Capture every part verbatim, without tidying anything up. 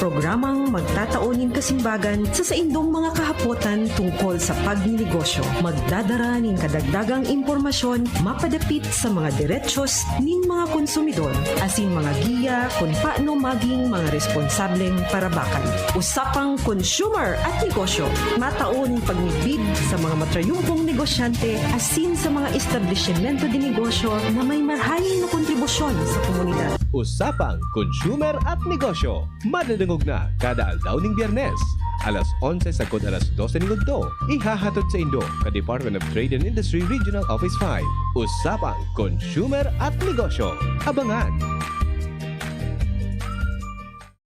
Programang magtatao nin kasimbagan sa saindong mga kahapotan tungkol sa pagninegosyo. Magdadara nin kadagdagang impormasyon mapadapit sa mga derechos nin mga konsumidor, asin mga giya kun paano maging mga responsableng parabakan. Usapang Consumer at Negosyo, matao nin pagmidbid sa mga matrayumpong negosyante asin sa mga establisimento de negosyo na may marahay na kontribusyon sa komunidad. Usapang Consumer at Negosyo. Madadangog na kada aldaw ning Biyernes, alas onse sagkod alas dose ning udto. Ihahatod saindo kan Department of Trade and Industry Regional Office five. Usapang Consumer at Negosyo. Abangan!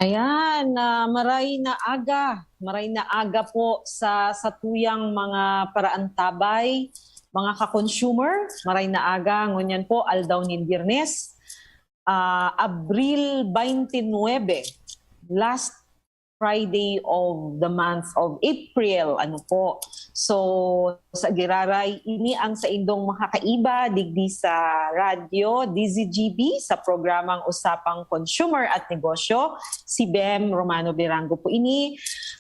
Ayan, ah, maray na aga. Maray na aga po sa satuyang mga paraantabay, mga ka-consumer. Maray na aga, ngunyan po, aldaw nin Biyernes, ah, Abril twenty-nine, last Friday of the month of April. Ano po? So, sa giraray, ini ang saindong makakaiba digdi sa radyo, D Z G B, sa programang Usapang Consumer at Negosyo. Si Bem Romano Birango po ini.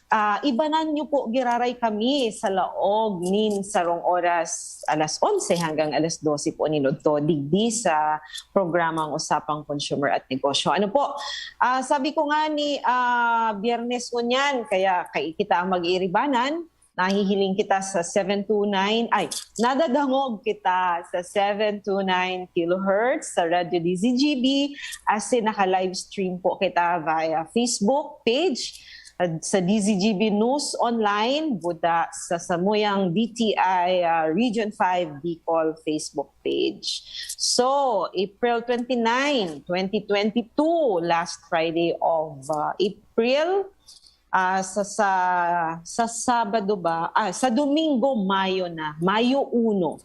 Ah, ibanan niyo po giraray kami sa laog nin sarong oras, alas onse hanggang alas dose po nin udto, digdi sa programang Usapang Consumer at Negosyo. Ano po? Ah, sabi ko nga ni, ah, Biyernes ngunyan, kaya kay kita ang mag-iiribanan. Nahihiling kita sa seven two nine, ay, nadadangog kita sa seven two nine kilohertz sa Radyo D Z G B, asin naka-livestream po kita via Facebook page, at sa D Z G B News Online, buta sa samuyang D T I, ah, Region five Bicol Facebook page. So, April twenty-nine, twenty twenty-two, last Friday of, ah, April, ah, sa, sa, sa Sabado ba? Ah, sa Domingo, Mayo na. Mayo uno.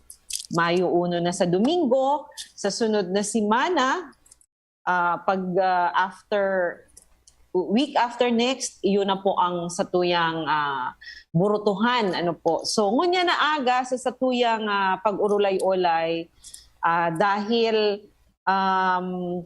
Mayo uno na sa Domingo. Sa sunod na semana, ah, pag, ah, after, week after next, iyon na po ang satuyang, ah, burutuhan. Ano po? So, ngunyan na aga sa satuyang, ah, pag-urulay-olay, ah, dahil, um,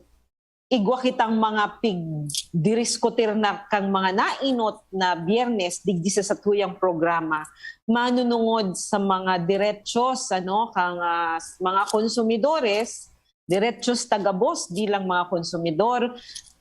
igwa kitang mga pigdiriskutir na kan mga nainot na Biyernes digdi sa satuyang programa, manunungod sa mga derechos, ano, kan, ah, mga konsumidores, derechos ta gabos bilang mga konsumidor.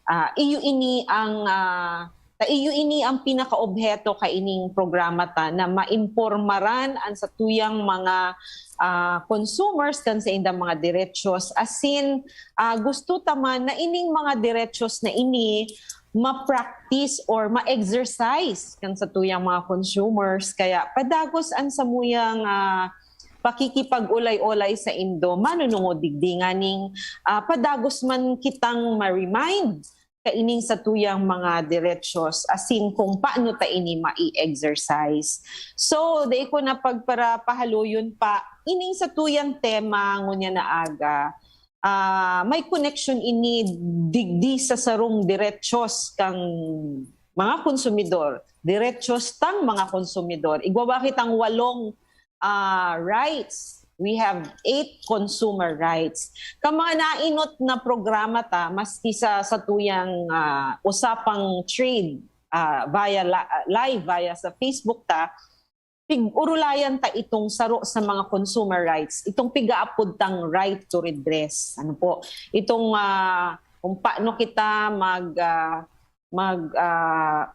Ah, iyo ini ang, ah, ta iyo ini ang pinakaobheto kaining programa ta, na maimpormaran an satuyang mga, ah, consumers kan saindang mga derechos, asin, ah, gusto ta man na ining mga derechos na ini ma-practice or ma-exercise kan satuyang mga consumers. Kaya padagos an samuyang, ah, pakikipag-olay-olay saindo manunungod digdi, nganing, ah, padagos man kitang ma-remind kaining satuyang mga derechos, asin kung paano ta ini mai-exercise. So, dai ko na pagparapahaloyon pa, ining satuyang tema ngunyan na aga, ah, may connection ini digdi sa sarong derechos kan mga konsumidor, derechos tang mga konsumidor. Igwa ba kitang walong, ah, rights? We have eight consumer rights. Kan mga nainot na programa ta, maski sa satuyang, ah, usapang trade, ah, via la-, live, via sa Facebook ta, pig-urulayan ta itong saro sa mga consumer rights, itong pigaapod tang right to redress. Ano po? Itong, ah, kung paano kita mag, ah, mag, ah,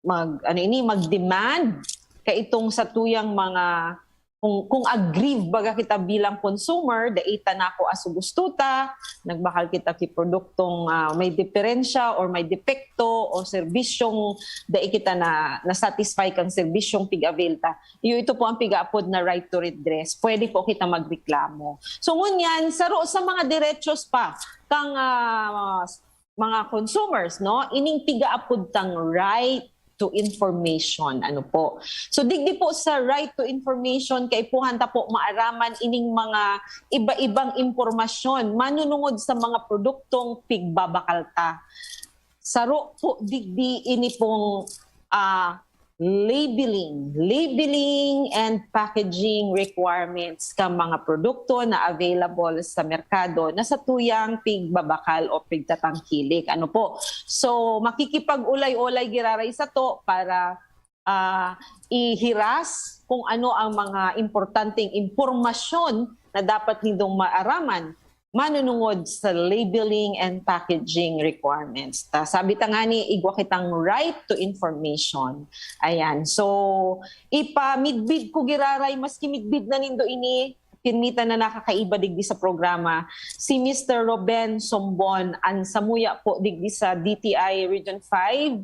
mag, ano ini, mag-demand kaitong satuyang mga, kung, kung aggrieved baga kita bilang consumer, dai ta nako asugusto ta, nagbakal kita ki produktong, ah, may diferensya or may depekto o serbisyong dai kita na, na-satisfy kan serbisyong pig-avail ta. Iyo, ito po ang pigaapod na right to redress. Pwede po kita magreklamo. So, ngunyan, saro sa mga derechos pa kang, ah, mga consumers, no? Ining pigaapod tang right to information. Ano po? So, digdi po sa right to information, kaipuhan ta po maaraman ining mga iba-ibang impormasyon manunungod sa mga produktong pigbabakal ta. Saro po digdi ini pong, ah, labeling, labeling and packaging requirements kan mga produkto na available sa merkado na satuyang pigbabakal o pigtatangkilik. Ano po? So, makikipag-ulay-ulay giraray sato para, ah, ihiras kung ano ang mga importanteng impormasyon na dapat nindong maaraman manunungod sa labeling and packaging requirements. Ta, sabi ta ngani, igwa kitang right to information. Ayan. So, ipamidbid ko giraray, maski midbid na nindo ini, pirmi ta na nakakaiba digdi sa programa, si Mister Ruben Sombon, an samuya po digdi sa D T I Region five,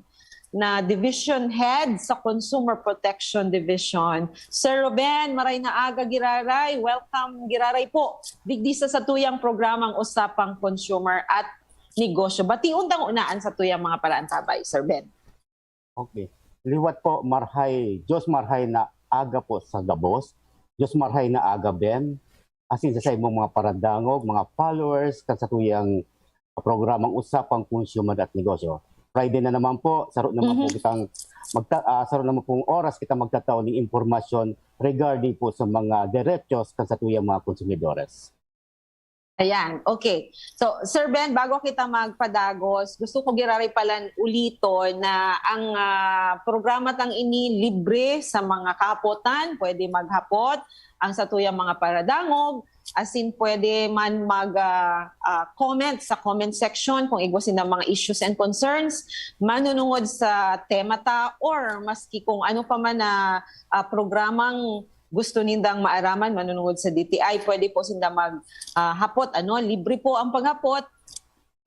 na Division Head sa Consumer Protection Division. Sir Ruben, maray na aga giraray. Welcome giraray po digdi sa satuyang programang Usapang Consumer at Negosyo. Bation ta nguna an satuyang mga paraantabay, Sir Ben. Okay. Liwat po, marhay, Diyos marhay na aga po sa gabos. Diyos marhay na aga, Ben. Asin sa saimong mga paradangog, mga followers, kan satuyang programang Usapang Consumer at Negosyo. Friday na naman po, saro naman po Mhm. kitang magta ah, saro naman pong oras kita magtatao ning impormasyon regarding po sa mga derechos kan satuyang mga konsumidores. Ayan, okay. So, Sir Ben, bago kita magpadagos, gusto ko giraray palan uliton na ang, ah, programa tang ini libre sa mga kahapotan, pwede maghapot ang satuyang mga paradangog, asin pwede man mag, ah, ah, comment sa comment section kung igwa sindang mga issues and concerns manunungod sa tema ta or maski kung ano pa man na, ah, programang gusto nindang maaraman manunungod sa D T I, pwede po sinda mag, ah, hapot, ano, libre po ang paghapot.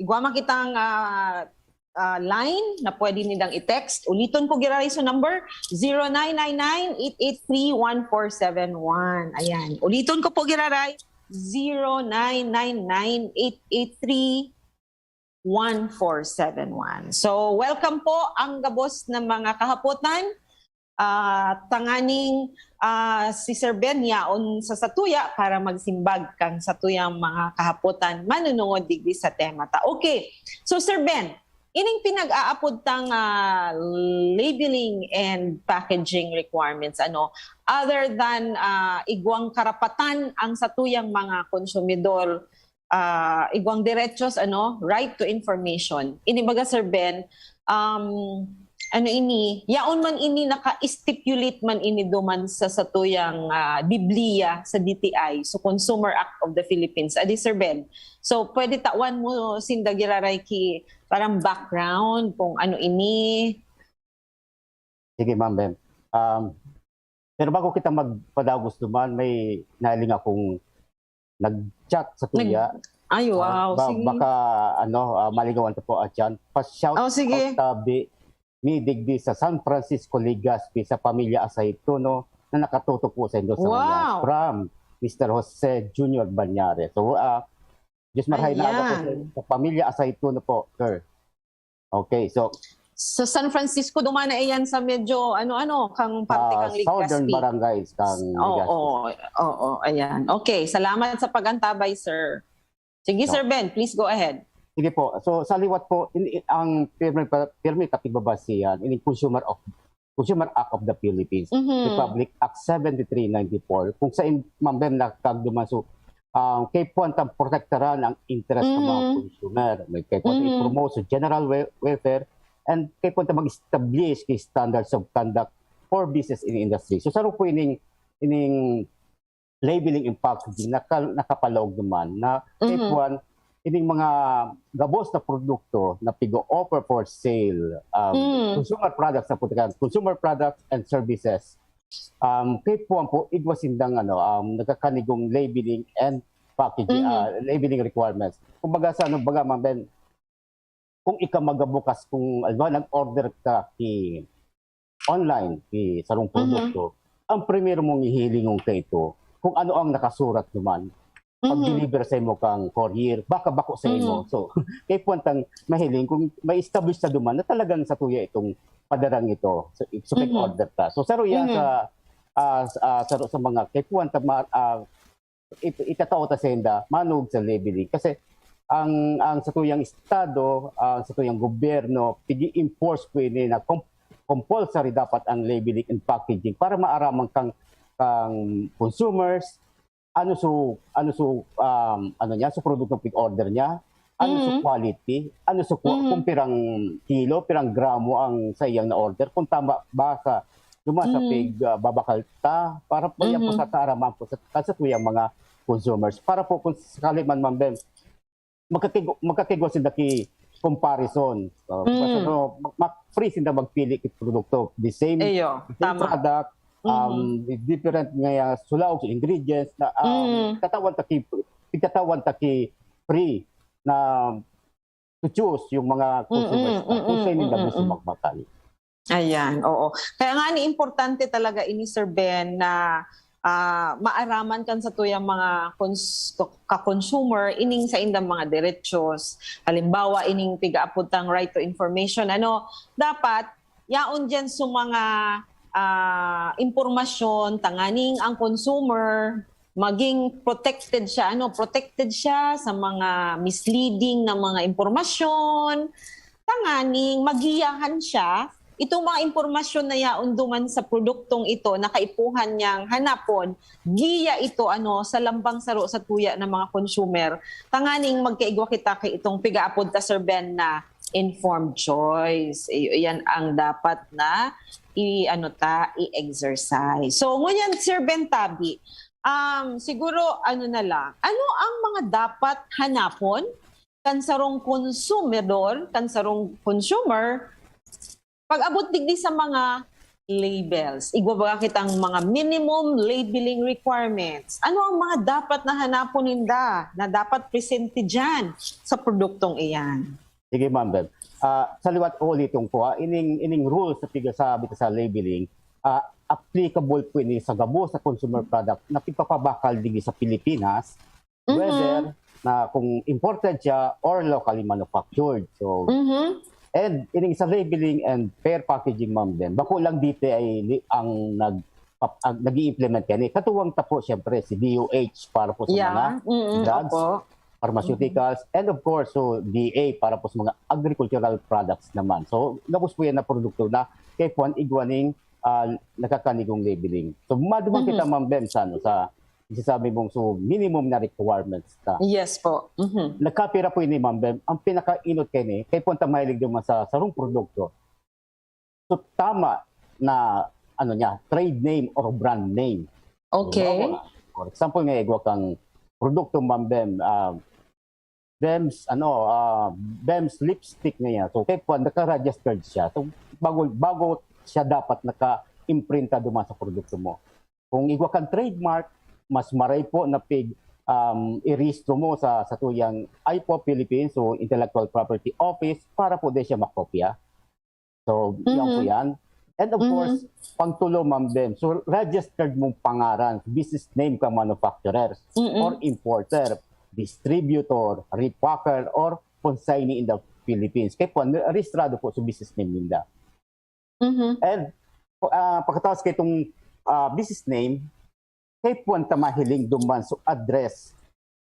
Igwa man kitang, ah, ah, line na pwede nindang i-text. Uliton ko giraray so number, zero nine nine nine, eight eight three, one four seven one. Ayan. Uliton ko po giraray, zero nine nine nine, eight eight three, one four seven one. So, welcome po ang gabos na mga kahapotan. Ah, tanganing, ah, si Sir Ben yaon sa satuya para magsimbag kan satuyang mga kahapotan manunungod digdi sa tema ta. Okay. So, Sir Ben, ining pinag-aapod tang, ah, labeling and packaging requirements, ano, other than, ah, igwang karapatan ang satuyang mga konsumidor, ah, igwang derechos, ano, right to information. Ini baga, Sir Ben, um, ano ini, yaon man ini, naka-stipulate man ini duman sa satuyang, ah, Biblia sa D T I, so Consumer Act of the Philippines. Adi, Sir Ben. So, pwede tawan mo sinda giraray ki parang background kung ano ini. Sige, Ma'am Ben. Um, pero bago kita magpadagos duman, may nahiling akong nag-chat sa tuya. Ay, wow. Ah, ba- Sige. Baka ano, ah, malingawan ko po, ah, dyan. Pa-shout Oh, sige. out tabi mi digdi sa San Francisco, Legazpi, sa pamilya Asaytuno na nakatutok po sa indo sa Wow. From Mister Jose Junior Bañares. So, ah, Diyos marhay na aga po sa, Ayan. Sa pamilya Asaytuno po, sir. Okay, so Sa San Francisco, duman na iyan sa medyo, ano-ano, kang parte ah, kang Legazpi. Southern Barangays kang Oo, Legazpi. Oo, oo, ayan. Okay, salamat sa pag-antabay, sir. Sige, So, Sir Ben, please go ahead. Sige po. So, sa liwat po, in, in- ang pirmi, pa- pirmi kapigbabasihan, in Consumer of Consumer Act of the Philippines, Mhm. Republic Act seventy-three ninety-four, kung sa in, Ma'am Ben, nakagduman, so, um, kaipuhan tang protektaran ang interes ng mga Mhm. consumer. May kaipuhan tang Mhm. i-promote sa general wel- welfare and kaipuhan tang mag-establish ki standards of conduct for business in industry. So, saro po ining, ining labeling and packaging na nakapalaog naman na Mhm. kaipuhan ining mga gabos na produkto na pigo-offer for sale, um, Mm. consumer products na po, consumer products and services. Um, kaipuhan po, igwa sindang, ano, um, nagkakanigong labeling and packaging, Mhm. ah, labeling requirements. Kumbaga sa ano, baga, Ma'am Ben, kung ika magabukas, kung, alam mo, nag-order ka ki online, ki sarong Mhm. produkto, ang primero mong hihilingon kaito, kung ano ang nakasurat naman. Mhm. Pag-deliver sa imo kang courier, baka bako sa imo. Mhm. So, kaipuhan tang mahiling kung may establish sa duman na talagang satuya itong padarang ito. So, so Mhm. order ta. So, saro yan Mhm. sa, ah, sa, ah, saro sa mga kaipuhan ta ma-, ah, it-, itatao ta sa inda, manug sa labeling. Kasi ang, ang satuyang estado, ang satuyang gobyerno, pigi-enforce po ini na kung compulsory dapat ang labeling and packaging para maaraman kang, kang consumers, ano so, ano so, um, ano niya, so produktong pig-order niya, ano so Mhm. quality, ano so kwa-, Mhm. kung pirang kilo, pirang gramo ang sa iyang na-order, kung tama ba sa, duman sa Mhm. pig, ah, babakal ta, para po yan po Mhm. sa kaaraman po sa, sa tuyang mga consumers. Para po kung sakali man, Ma'am Ben, magkakig-, magkakigwa sinda ki comparison. Uh, Mm. basta no, ma-, ma-, free sinda magpili ki produkto. The same, Eyo, the same tama. product, um, with different nga sulaog sa ingredients na, um, Mm. katawan ta ki, katawan ta ki free na to choose yung mga consumers Mm-mm, na kung saan mm-mm, nila gusto mm-mm. magmakal. Ayan, oo. Kaya nga ni importante talaga ini, Sir Ben, na, ah, maaraman kan satuyang mga cons-, ka-consumer ining saindang mga derechos. Halimbawa, ining pigaapod tang right to information. Ano, dapat yaon diyan sa mga, ah, impormasyon tanganing ang consumer maging protected siya, ano, protected siya sa mga misleading na mga impormasyon, tanganing magiyahan siya. Itong mga impormasyon na yaon duman sa produktong ito na kaipuhan niyang hanapon, giya ito, ano, sa lambang saro sa tuya ng mga consumer. Tanganing magkaigwa kita kay itong pigaapod ta, Sir Ben, na informed choice. I-, iyan ang dapat na i-, ano ta, i-exercise. So, ngunyan, Sir Ben Tabi, um, siguro, ano na lang, ano ang mga dapat hanapon kan sarong konsumidor, kan sarong consumer, pag-abot digdi sa mga labels? Igwa baga kitang mga minimum labeling requirements. Ano ang mga dapat na hanapon ninda na dapat presente diyan sa produktong iyan? Sige, Ma'am Beb. Ah, sa liwat, uuliton ko, ah, ining, ining rule sa piga-, sa, sa labeling, ah, applicable po ini sa gabos sa consumer product na pigpapabakal digdi sa Pilipinas, Mhm. whether na kung imported siya or locally manufactured. So, Mhm. and ining sa labeling and fair packaging, Ma'am Beb, bako lang dito ay li-, ang nag-, pap-, ang nag-i-implement kani. Katuwang ta po, siyempre, si D O H para po sa mga Yeah. Mm-mm. drugs, Opo. pharmaceuticals, and of course, so D A para po sa mga agricultural products naman. So, gabos po yan na produkto na kay puan igwaning, ah, nakakanigong labeling. So, maduman Mhm. kita, Ma'am Beb, sa, ano, sa isasabi mong so minimum na requirements na. Yes po. Mhm. Nagkapira po ini, Ma'am Beb, ang pinakainot kay ni, kay puan ta mahilig duman sa sarong produkto. So, tama na, ano niya, trade name or brand name. Okay. Halimbawa, for example, nga igwa kang produkto, Ma'am Beb, ah, Beb's, ano, ah, Beb's lipstick niya. So, kay puan, naka-registered siya. So, bago, bago siya dapat naka-imprinta duman sa produkto mo. Kung igwa kang trademark, mas maray po na pig, um, irehistro mo sa, sa tuyang I P O Philippines, so Intellectual Property Office, para po di siya makopya. So, yan po Mhm. yan. And of Mhm. course, pangtulo, Ma'am Beb. So, registered mong pangaran, business name ka manufacturer Mm-mm. or importer, distributor, repacker, or consignee in the Philippines. Kay puan, rehistrado po sa business name ninda. Mhm. And, ah, pagkatapos kay itong, ah, business name, kay puan ta mahiling duman sa address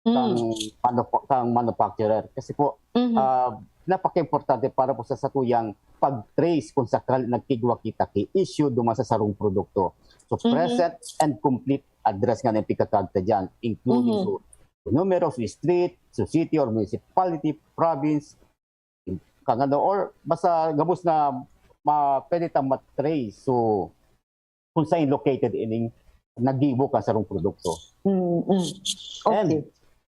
Mm. kang manufa-, kang manufacturer. Kasi po, Mhm. ah, napaka-importante para po sa satuyang pag-trace kung sakali nagkigwa kita ki issue duman sa sarong produkto. So, Mhm. present and complete address nga na pikakagta dyan, including Mhm. so, numero, so street, so city or municipality, province, kang ano, or basta gabos na ma-, pwede ta ma-trace. So, kung saan located ining naggibo kan sarong produkto. Mm-mm. Okay. And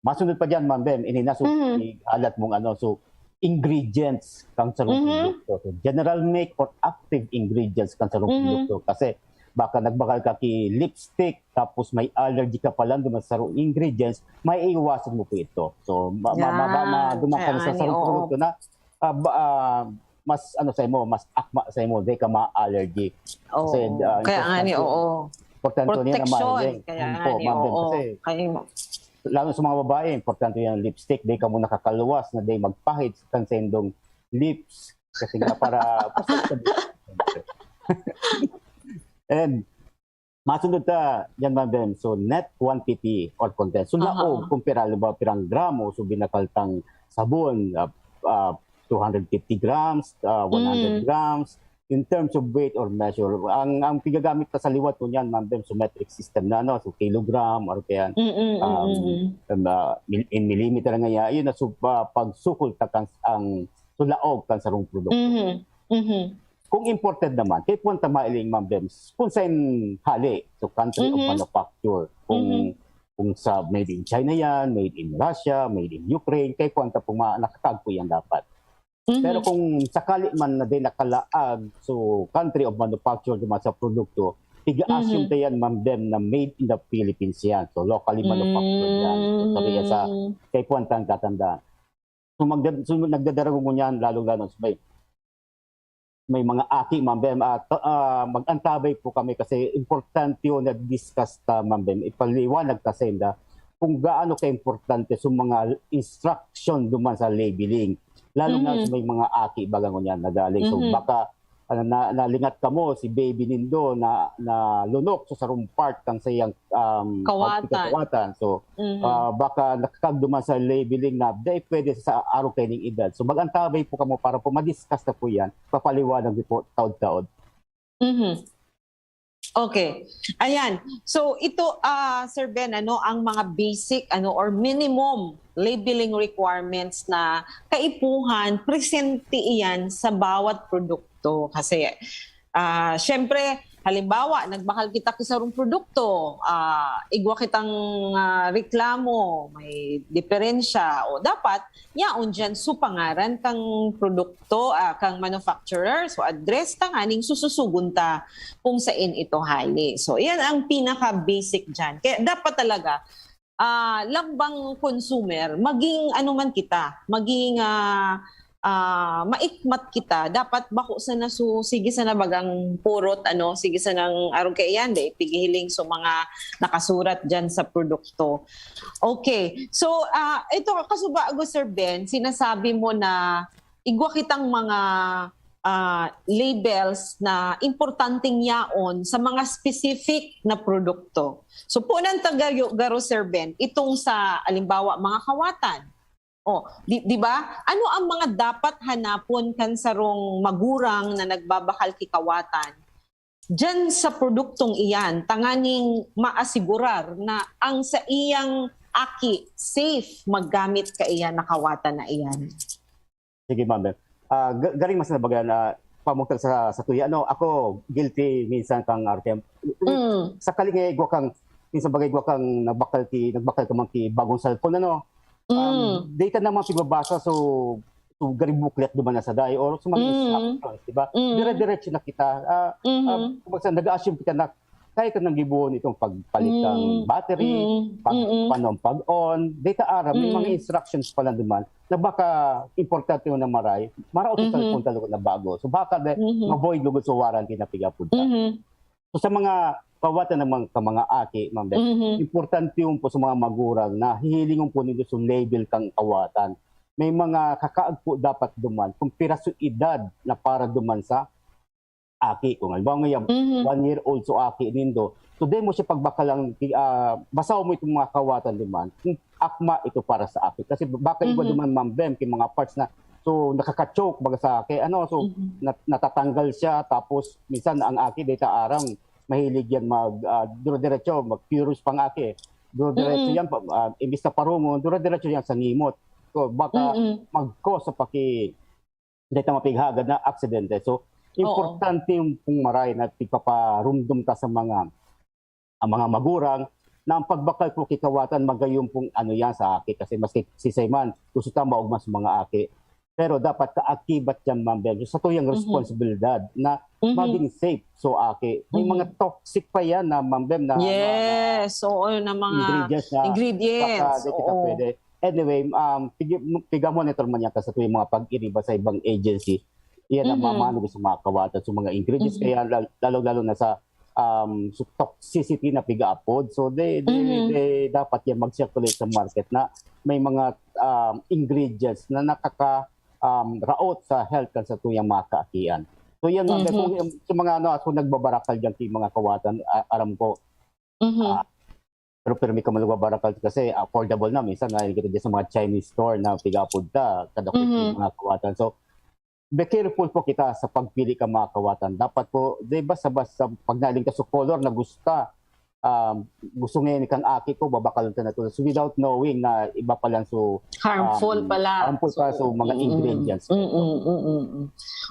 masunod pa dyan, Ma'am Beb, ini na so, Mhm. ihalat mong ano, so ingredients kang sarong Mhm. produkto. So, general make or active ingredients kang sarong Mhm. produkto. Kasi baka nagbakal ka ki lipstick, tapos may allergy ka pa lang duman sa sarong ingredients, maiiwasan mo po ito. So, ma-, ma-, ma-, ma-, Yan. duman ka na sa Kaya sarong ani, oo. produkto na, ah, ba-, ah, mas ano sa imo, mas akma sa imo, di ka ma-allergy. Kasi, Oo. ah, Kaya nga ni, importante, oo. importante niya na Protection. mahiling. Kaya Yun nga po, ni, Ma'am Beb, oo. kasi Kaya, lalo sa mga babae, importante yung lipstick, di ka mo nakakaluwas na di magpahid sa kansendong lips. Kasi nga para And masunod ta, yan, Ma'am Beb. So, net quantity or content. So, Aha. Laog, kung pira, halimbawa, pirang gramo, so, binakal tang sabon, ah, ah, two hundred fifty grams, ah, one hundred Mm. grams, in terms of weight or measure, ang, ang pigagamit ta sa liwat ko niyan, ma'am, so metric system na, ano, so kilogram, or kaya, Mm-mm, um, mm-mm. um, uh, mil- in millimeter nga yan, yun na, so, uh, pagsukol ta kan, ang sulaog kan sarong produkto. Mhm. Mhm. Kung imported naman, kay puwan ta mailing, ma'am, kung saan hali, so country of Mhm. manufacture, kung Mhm. kung sa made in China yan, made in Russia, made in Ukraine, kay puwan ta pong ma- nakakagpo yan dapat. Mhm. Pero kung sakali man na di nakalaag, so country of manufacture duman sa produkto, piga-assume Mhm. ta yan, ma'am, na made in the Philippines yan. So locally manufactured yan. So sabi yan sa Mm. kay puwan tang tatandaan. So, magda- so nagdadarago ngunyan, lalo-lalo sa may, may mga aki, ma'am, Bem, at ah, mag-antabay po kami kasi importante yun na discuss ta, ma'am, Bem. Ipaliwanag ta sa inda kung gaano ka-importante sa mga instruction duman sa labeling. Lalo na Mhm. sa may mga aki, baga ngunyan, na galing. So, Mhm. baka ano, na, nalingat kamo, si baby nindo na, na lunok sa sarong part kang sayang um, Kawatan. kawatan. So, Mhm. ah, baka nakakagduman sa labeling na dahil pwede sa arog kaining edad. So, mag-antabay po kamo para po madiscuss na po yan. Papaliwanag niyo po taod-taod. Mhm. Okay. Ayan. So ito, ah, Sir Ben, ano ang mga basic, ano, or minimum labeling requirements na kaipuhan, presente iyan sa bawat produkto? Kasi, ah, syempre, halimbawa, nagbakal kita ki sarong produkto, ah, igwa kitang ah, reklamo, may diferensya, o dapat yaon diyan su pangaran kang produkto, ah, kang manufacturer, so address tanganing sususugon ta kung sain ito hali. So, iyan ang pinaka-basic diyan. Kaya dapat talaga, ah, lambang consumer, maging ano man kita, maging ah, ah, maikmat kita, dapat bako sana su, sige sana bagang purot, ano, sige sanang arog kaiyan, dai pigihiling so mga nakasurat diyan sa produkto. Okay. So, ah, ito, kasubago, Sir Ben, sinasabi mo na igwa kitang mga ah, labels na importanteng yaon sa mga specific na produkto. So, punan ta gayo, garo, Sir Ben, itong sa, alimbawa, mga kawatan. O, di, di ba? Ano ang mga dapat hanapon kan sarong magurang na nagbabakal ki kawatan diyan sa produktong iyan, tanganing maasigurar na ang saiyang aki safe maggamit kaiyan na kawatan na iyan? Sige, ma'am. Ah, ga- garing mas nabaga na pamugtag sa sa tuya, ano, ako guilty minsan kang R T M. Mm. Sakali nga igwa kang minsan bagay igwa kang nagbakal ki nagbakal ka man ki bagong cellphone, ano. Mm. Um, data naman pigbabasa, so so gari booklet duman na sa day or sa mga Mm. instructions, di ba? Mm. Dire-diretso na kita. Ah, Mhm. ah, kumbaga, nag-assume kita na kaya ka nang gibohon itong pagpalit ng Mm. battery, Mm. pag, Mm. paano ang pag-on. Data aram, may mga Mm. instructions pala duman na baka importante mo na maray, maraot sa Mhm. cellphone talaga na bago. So baka de, Mhm. ma-void lugod sa warranty na pigapod ka. Mhm. So sa mga kawatan ng mga, ka mga aki, ma'am Beth, Mhm. importante yun po sa mga magurang na hihilingon po nindo sa label kang kawatan. May mga kakaagpo dapat duman kung pira su edad na para duman sa aki. Kung halimbawa ngayon, Mhm. one year old so aki nindo. So, di mo siya pagbakalang, ah, basaw mo itong mga kawatan duman, kung akma ito para sa aki. Kasi baka iba Mhm. duman, ma'am Bem, yung mga parts na, so, nakaka-choke, baga sa aki, ano, so, Mhm. nat- natatanggal siya, tapos minsan ang aki, data aram, mahilig yan mag, ah, dire-diretso, mag-curious pang aki. Dire-diretso Mm-mm. yan, pa- ah, imbis na parungon, dire-diretso yan sa ngimot. So, baka Mm-mm. mag-cause sa paki, dito mapighagad na aksidente. So, Oo. importante yung pong maray na pigpaparumdum ta sa mga, ang mga magurang, na ang pagbakal po kikawatan, magayon pong ano yan sa aki. Kasi maski si Simon, gusto ta maugma sa mga aki. Pero dapat kaakibat yan, Ma'am Bem. So, sa tuyang Mhm. responsibilidad na Mhm. maging safe. So, aki, may Mhm. mga toxic pa yan na, Ma'am Bem, na, na, na Yes, oo, na mga ingredients na ingredients, baka di kita oo. pwede. Anyway, um, pig-, piga-monitor man yan kasi tuwing mga pag-iriba sa ibang agency. Yan ang Mhm. mamano sa mga kawatan, sa mga ingredients, Mhm. kaya lal-, lalo-lalo na sa, um, sa toxicity na piga-apod. So, they, they, Mhm. they, dapat yan mag-circulate sa market na may mga, um, ingredients na nakaka, um, raot sa health kan sa tuyang mga kaakian. So, yan, mga, Mhm. kung, sa mga, ano, kung nagbabarakal dyan, kay mga kawatan, a-, aram ko, Mhm. ah, pero, pero may kamalagwa barakal kasi affordable na. Minsan, narinig kita dyan sa mga Chinese store na piga-apod ta, kada Mhm. mga kawatan. So, be careful po kita sa pagpili kan mga kawatan. Dapat po, di basta-basta pag nailing ka sa color na gusta, um, gusto ngayon kang aki ko, babakalon ta na to. So without knowing na iba pala, so Harmful um, pala. harmful pa, so mga Mm, ingredients. mm, mm, mm, mm.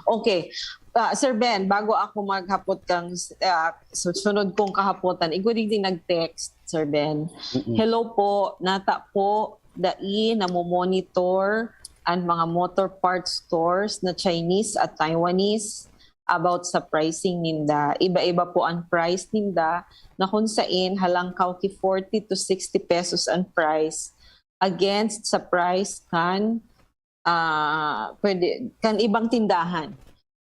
Okay. Ah, Sir Ben, bago ako maghapot kang ah, susunod kong kahapotan, igwa digdi nag-text, Sir Ben. Mm-mm. Hello po, nata po, dai namomonitor ang mga motor parts stores na Chinese at Taiwanese about sa pricing ninda. Iba-iba po ang price ninda na kung sain halangkaw ki forty to sixty pesos ang price against sa price kan ah, pwede kan ibang tindahan.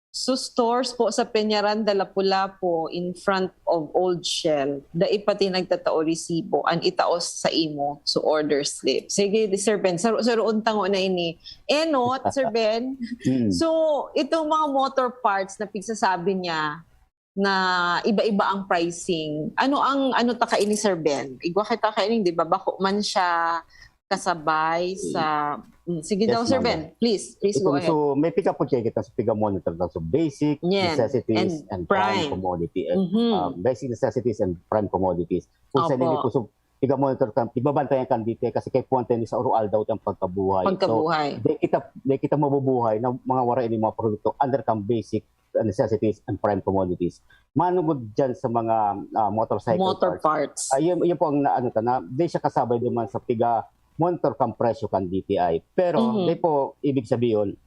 So stores po sa Peñaran de Lapu-Lapu in front of Old Shell, dai pati nagtatao resibo, an itaos sa imo, so order slip. Sige, di Sir Ben, saro-, saroon tango na ini. Enot, Sir Ben. Mm. So, itong mga motor parts na pigsasabi niya na iba-iba ang pricing. Ano ang ano ta kaini, Sir Ben? Igwa kita kaini, di ba? Bako man siya kasabay sa... Mm, sige daw, Yes, Sir ma'am. Ben. Please, please go Ito, ahead. So, may pick up po siya kita sa piga-monitor lang. So, basic Yan. necessities And and, prime, prime. commodity. And, Mhm. um, basic necessities and prime commodities. Kung sa Opo. nini po, so, piga-monitor kan, pigbabantayan kan dito kasi kay puwante ni sa oro-aldaw ang pagkabuhay. Pagkabuhay. So, di kita, di kita mabubuhay na mga wara ini mga produkto under kan basic necessities and prime commodities. Manugod dyan sa mga ah, motorcycle Motor parts. parts. Ayun, yun po ang na, ano, ta na, di siya kasabay duman sa piga monitor kan presyo kan D T I. Pero, Mhm. di po ibig sabihin,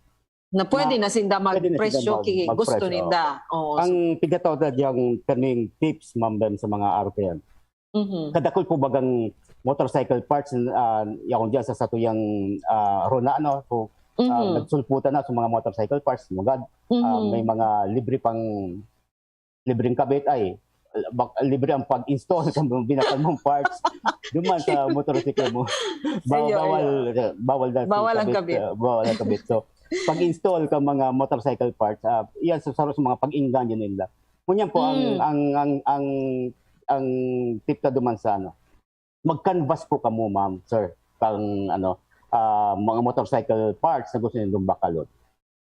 Na pwede na sinda pwede na magpresyo sinda mag- ki gusto magpresyo. ninda. Oo, so, Ang pigatawag na diyang kaning tips, Ma'am Bem, sa mga R P M. mhm. Kadakol po bagang motorcycle parts, uh, yakong dyan sa satuyang uh, rona, ano, so, uh, Mhm. nagsulputan na sa mga motorcycle parts, mugad, uh, Mhm. may mga libre pang, libreng kabit, ay, bak- libre ang pag-install sa mga binakal mong parts duman sa motorsiklo mo. Ba- Ayo, bawal, bawal na si Bawal ang kabit. Uh, bawal ang kabit. So, pag-install ka mga motorcycle parts, uh, yan sa, sa, sa mga pag-inganyo nila. Ngunyan po, ang, Mm. ang, ang, ang, ang tip ka duman sa ano, mag-canvas po kamo, ma'am, sir, kang ano, ah, mga motorcycle parts na gusto nindong bakalon.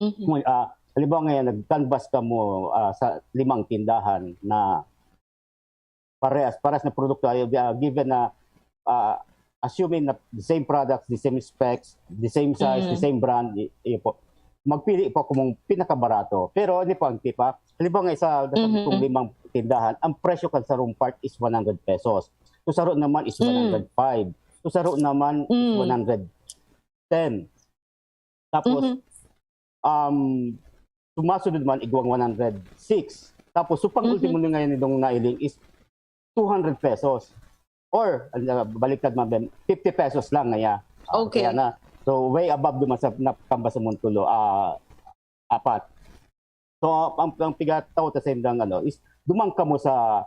Mhm. Ngunyan, ah, halimbawa ngayon, nag-canvas kamo ah, sa limang tindahan na parehas, parehas na produkto, ay, ah, given na, ah, assuming na the same products, the same specs, the same size, the Mm. same brand, y- yun po. Magpili po kung pinakabarato. Pero hindi po ang tipa. Halimbawa nga isa, Mhm. kung limang tindahan, ang presyo kan sarong part is one hundred pesos. So saro naman is Mm. one hundred five. So saro naman is Mm. one hundred ten. Tapos, Mhm. um, sumasunod man, igwang one hundred six. Tapos, so pang Mhm. ultimo na ngayon itong nailing is two hundred pesos. Or, uh, baliktad man, Ben, fifty pesos lang ngaya. Ah, Okay. Kaya na. So, way above duman sa napakambas sa Montulo, ah, apat. So, ang, ang pigataw ta sa indang, ano, is duman kamo sa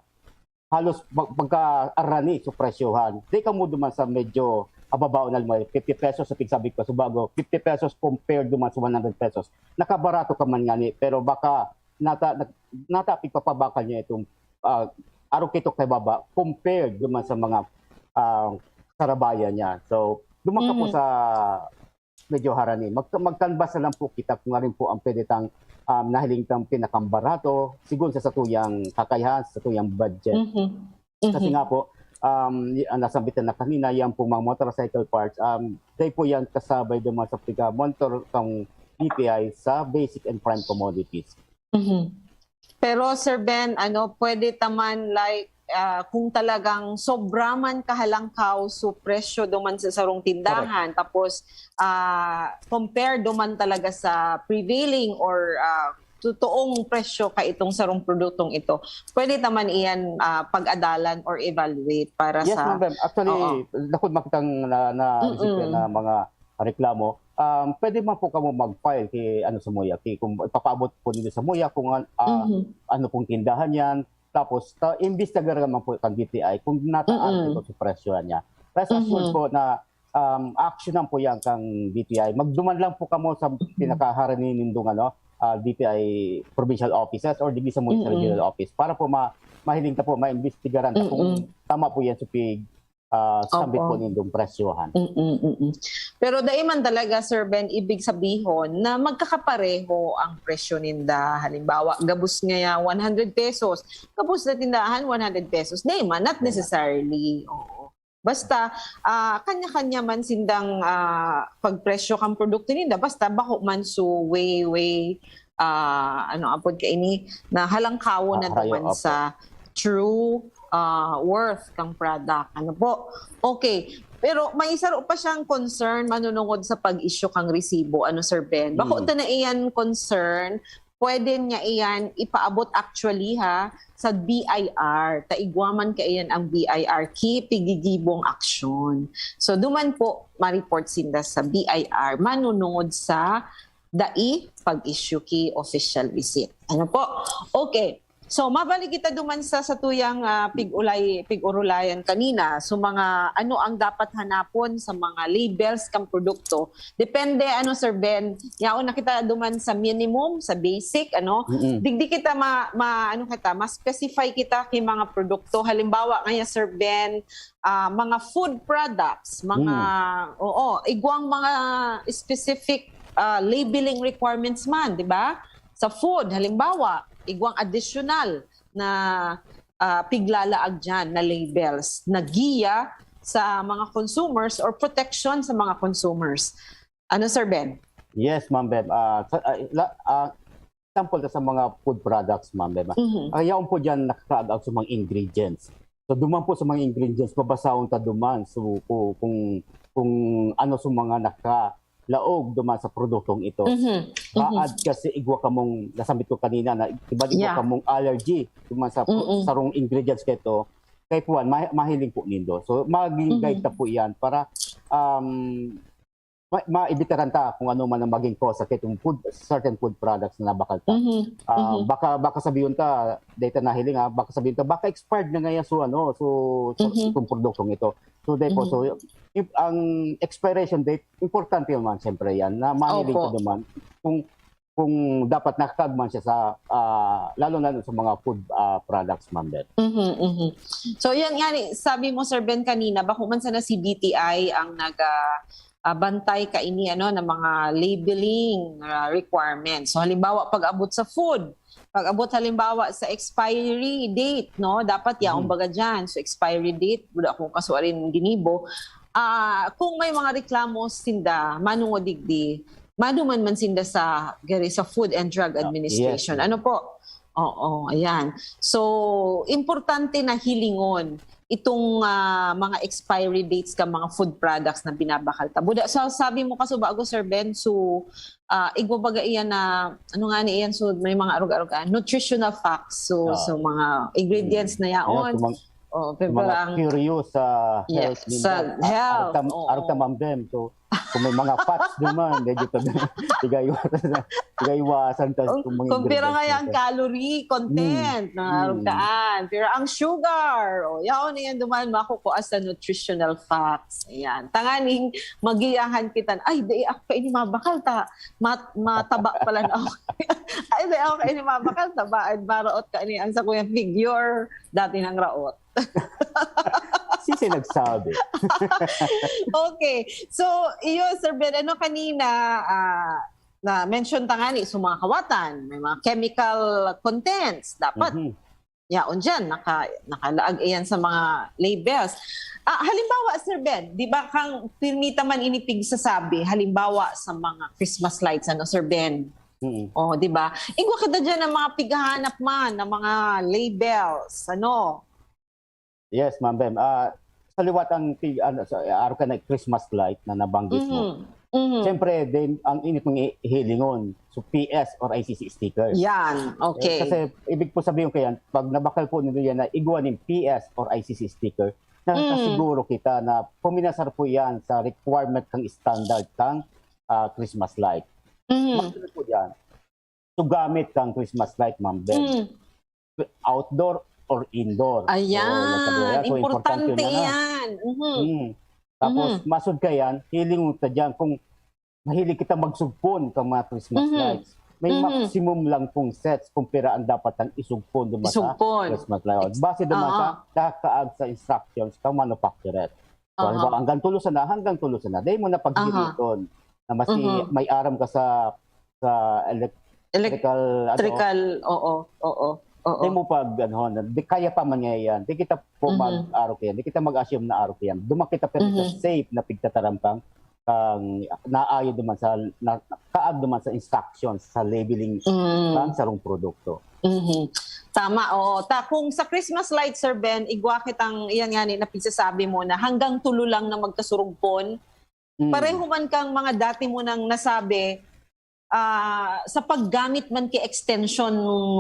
halos pag, pagkaarani sa presyohan. Di kamo duman sa medyo ababao na mo, fifty pesos sa pigsabi ko, so bago, fifty pesos compared duman sa one hundred pesos. Nakabarato ka man ngani, pero baka nata, nat, nata pigpapabakal niya itong ah, arog kito kay baba compared duman sa mga ah, sarabayan niya. So, duman ka po Mhm. sa medyo harani. Mag, mag-canvas na lang po kita kung ano rin po ang pwede tang um, nahiling tang pinakambarato sigon sa satuyang kakayahan, sa satuyang budget. Mhm. Kasi Mhm. nga po, um, y- ang nasambitan na kanina, yan pong mga motorcycle parts, um, they po yan kasabay duman sa pagka-monitor kang D T I sa basic and prime commodities. Mhm. Pero Sir Ben, ano, pwede ta man, like, ah, kung talagang sobra man kahalangkaw so presyo duman sa sarong tindahan, tapos ah, compare duman talaga sa prevailing or ah, totoong presyo ka itong sarong produktong ito, pwede ta man iyan ah, pag-adalan or evaluate para Yes, sa... ma'am. Actually, Oo. Nakon makitang na, na, Mm-mm. na mga reklamo, um, pwede man po kamo mag-file ki ano sa muya, ki kung ipapaabot po ninyo sa muya kung an- ah, Mhm. ano pong tindahan yan. Tapos, ta, imbestigar naman po kang D T I kung nataas Mm-mm. ito sa presyo niya. Rest assured Mhm. po na um, actionan po yan kang D T I. Magduman lang po kamo sa pinakaharani nindong ano, ah, D T I provincial offices or digdi sa muya sa Mm-mm. regional office para po ma mahiling ta po, maimbestigaran ta kung Mm-mm. tama po yan sa pig ah, sambit Opo. po nindong presyohan. Mm-mm, mm-mm. Pero dai man talaga, Sir Ben, ibig sabihon na magkakapareho ang presyo ninda. Halimbawa, gabos ngaya one hundred pesos, gabos na tindahan one hundred pesos. Dai man, not necessarily. Oo. Basta, ah, kanya-kanya man sindang, ah, pagpresyo kang produkto ninda, basta bako man so way, way, ah, ano apod kaini, na halangkawon na Ah, harayo, duman opo. sa true, ah, worth kang product. Ano po? Okay. Pero may saro pa siyang concern manunungod sa pag-issue kang resibo, ano, Sir Ben? Bako Mm. ta na iyan concern, pwede niya iyan ipaabot actually, ha, sa B I R. Ta igwa man kaiyan ang B I R, ki pigigibong aksyon. So, duman po, ma-report sinda sa B I R, manunungod sa dai pag-issue ki official receipt. Ano po? Okay. So, mabalik kita duman sa satuyang, ah, pig-ulay, pig-urulayan kanina. So, mga ano ang dapat hanapon sa mga labels kang produkto? Depende, ano, Sir Ben. Yaon na kita duman sa minimum, sa basic, ano? Mm-mm. Digdi kita ma, ma ano kita, ma-specify kita ki mga produkto. Halimbawa, ngaya, Sir Ben, ah, mga food products, mga, oo, igwang mga specific, ah, labeling requirements man, di ba? Sa food, halimbawa, igwang additional na, ah, piglalaag dyan na labels, na giya sa mga consumers or protection sa mga consumers. Ano, Sir Ben? Yes, Ma'am Beb. Ah, sa, ah, la, ah, example ta sa mga food products, Ma'am Beb. Mhm. Ang yaon po dyan nakakaag-ag sa mga ingredients. So, duman po sa mga ingredients, babasahon ta duman. So, ku-, kung, kung ano sa mga nakalaog duman sa produktong ito. Mhm. Mhm. Maad kasi igwa kamong, nasambit ko kanina, na iba igwa Yeah. kamong allergy duman sa Mm-mm. sarong ingredients kito. Kay kuwan, ma-, mahiling po nindo. So, maging Mhm. guide ta po yan para, um, ma-, maibitaran ta kung ano man ang maging cause sa kitong food, certain food products na nabakal ta. Mhm. Ah, Mhm. baka, baka sabihon ta, data nahiling, ah, baka sabihon ta, baka expired na ngayon, so, ano, so, so, Mhm. itong produktong ito. So, therefore, Mhm. so, im-, ang expiration date, importante naman, siyempre, yan, na mahiling Opo. ka naman kung, kung dapat nakakagman siya sa, ah, lalo na sa mga food, ah, products, Ma'am Beth. Mhm, mhm. So, yan nga, ni-, sabi mo, Sir Ben, kanina, bako man sana si D T I ang nag, ah, ah, bantay kaini, ano, ng mga labeling, ah, requirements. So, halimbawa, pag-abot sa food, pag-abot, halimbawa, sa expiry date, no, dapat yaon Mhm. baga dyan. So, expiry date, wala akong kasuarin ginibo. Ah, kung may mga reklamo sinda, manungo digdi, maduman man sinda sa, gari sa Food and Drug Ah, Administration. yes. Ano po? Oo, ayan. So, importante na hilingon itong, ah, mga expiry dates ka mga food products na binabakal ta. Buda, so, sabi mo kaso bago, Sir Ben, so, ah, igwa baga iyan na, ano nga ni iyan, so, may mga arog-arog, ah, nutritional facts. So, Ah. so mga ingredients na yaon. Ayan, kung mga, Oh, kung pero mga ang curious sa Yeah, health ninyo, sa health, arog ta, oo. Arog ta, Ma'am Bem. So, kung may mga fats naman, medyo ta-, tigaiwasan, tigaiwasan ta Kung, kung mga kung pira nga ingredients yung nito. calorie content Mm. na Mm. arog taan. Pero ang sugar, oh, yaon na yan duman, makukua sa nutritional facts. Ayan. Tanganing magiyahan kita. Ay, di ako kaini mabakal ta. Mat-, mataba pala na ako. Ay, di ako kaini mabakal ta. Ba, maraot kaini ang sa kuyang figure. Dati nang raot. Sisi nagsabi. Okay. So, iyo, Sir Ben, ano kanina, ah, na-mention ta nga ni, so mga kawatan, may mga chemical contents. Dapat, Mhm. yaon dyan, naka, nakalaag iyan sa mga labels. Ah, halimbawa, Sir Ben, di ba kang pirmita man inipig sasabi, halimbawa sa mga Christmas lights, ano, Sir Ben? Mhm. Oh, di ba? Igwa kita dyan ng mga pighahanap man, ng mga labels, ano? Yes, Ma'am Bem. Ah, sa liwat ang tig-, ano, sa, arog ka na Christmas light na nabanggit mo. Mhm. Mhm. Siyempre, din, ang init mong i-, hilingon. So, P S or I C C stickers. Yan. Okay. Eh, kasi, ibig po sabihin ko yan, pag nabakal po nito yan na igwa nin P S or I C C sticker, nakasiguro kita na puminasar po yan sa requirement kang standard kang, ah, Christmas light. Mhm. Masunod po dyan, sugamit kang Christmas light, Ma'am Bem. Mhm. Outdoor or indoor. Ayan. Oo, nagkadwa yan. So, Importante yun na. yan. Mhm. Mm. Tapos, Mhm. masud ka yan, hiling mo ta dyan kung mahilig kita magsugpon kang mga Christmas Mhm. lights. May Mhm. maximum lang pong sets kung pira ang dapat ang isugpon, di ba, sa Isugpon. Christmas lights. Base naman Oo. sa kakaag sa instructions kang manufacturer. So, halimbawa, hanggang tulo sana, hanggang tulo sana. Dai mo na paghiriton na masi may aram ka sa sa elec- electrical, ano, Electrical, oo, oo, oo. Di mo pag, ano, na- di kaya pa man niya yan. Di kita po mag-arog yan. Di kita mag-assume na arog yan. Duman kita pero sa safe na pigtataram kang, kang naayo duman sa, na, kaag duman sa instructions, sa labeling kang sarong produkto. Mhm. Tama, oo. Ta, kung sa Christmas light, Sir Ben, igwa kitang, iyan nga ni, na pigsasabi mo na hanggang tulo lang na magkasurugpon. Mm. Pareho man kang mga dati mo nang nasabi, ah, sa paggamit man ki extension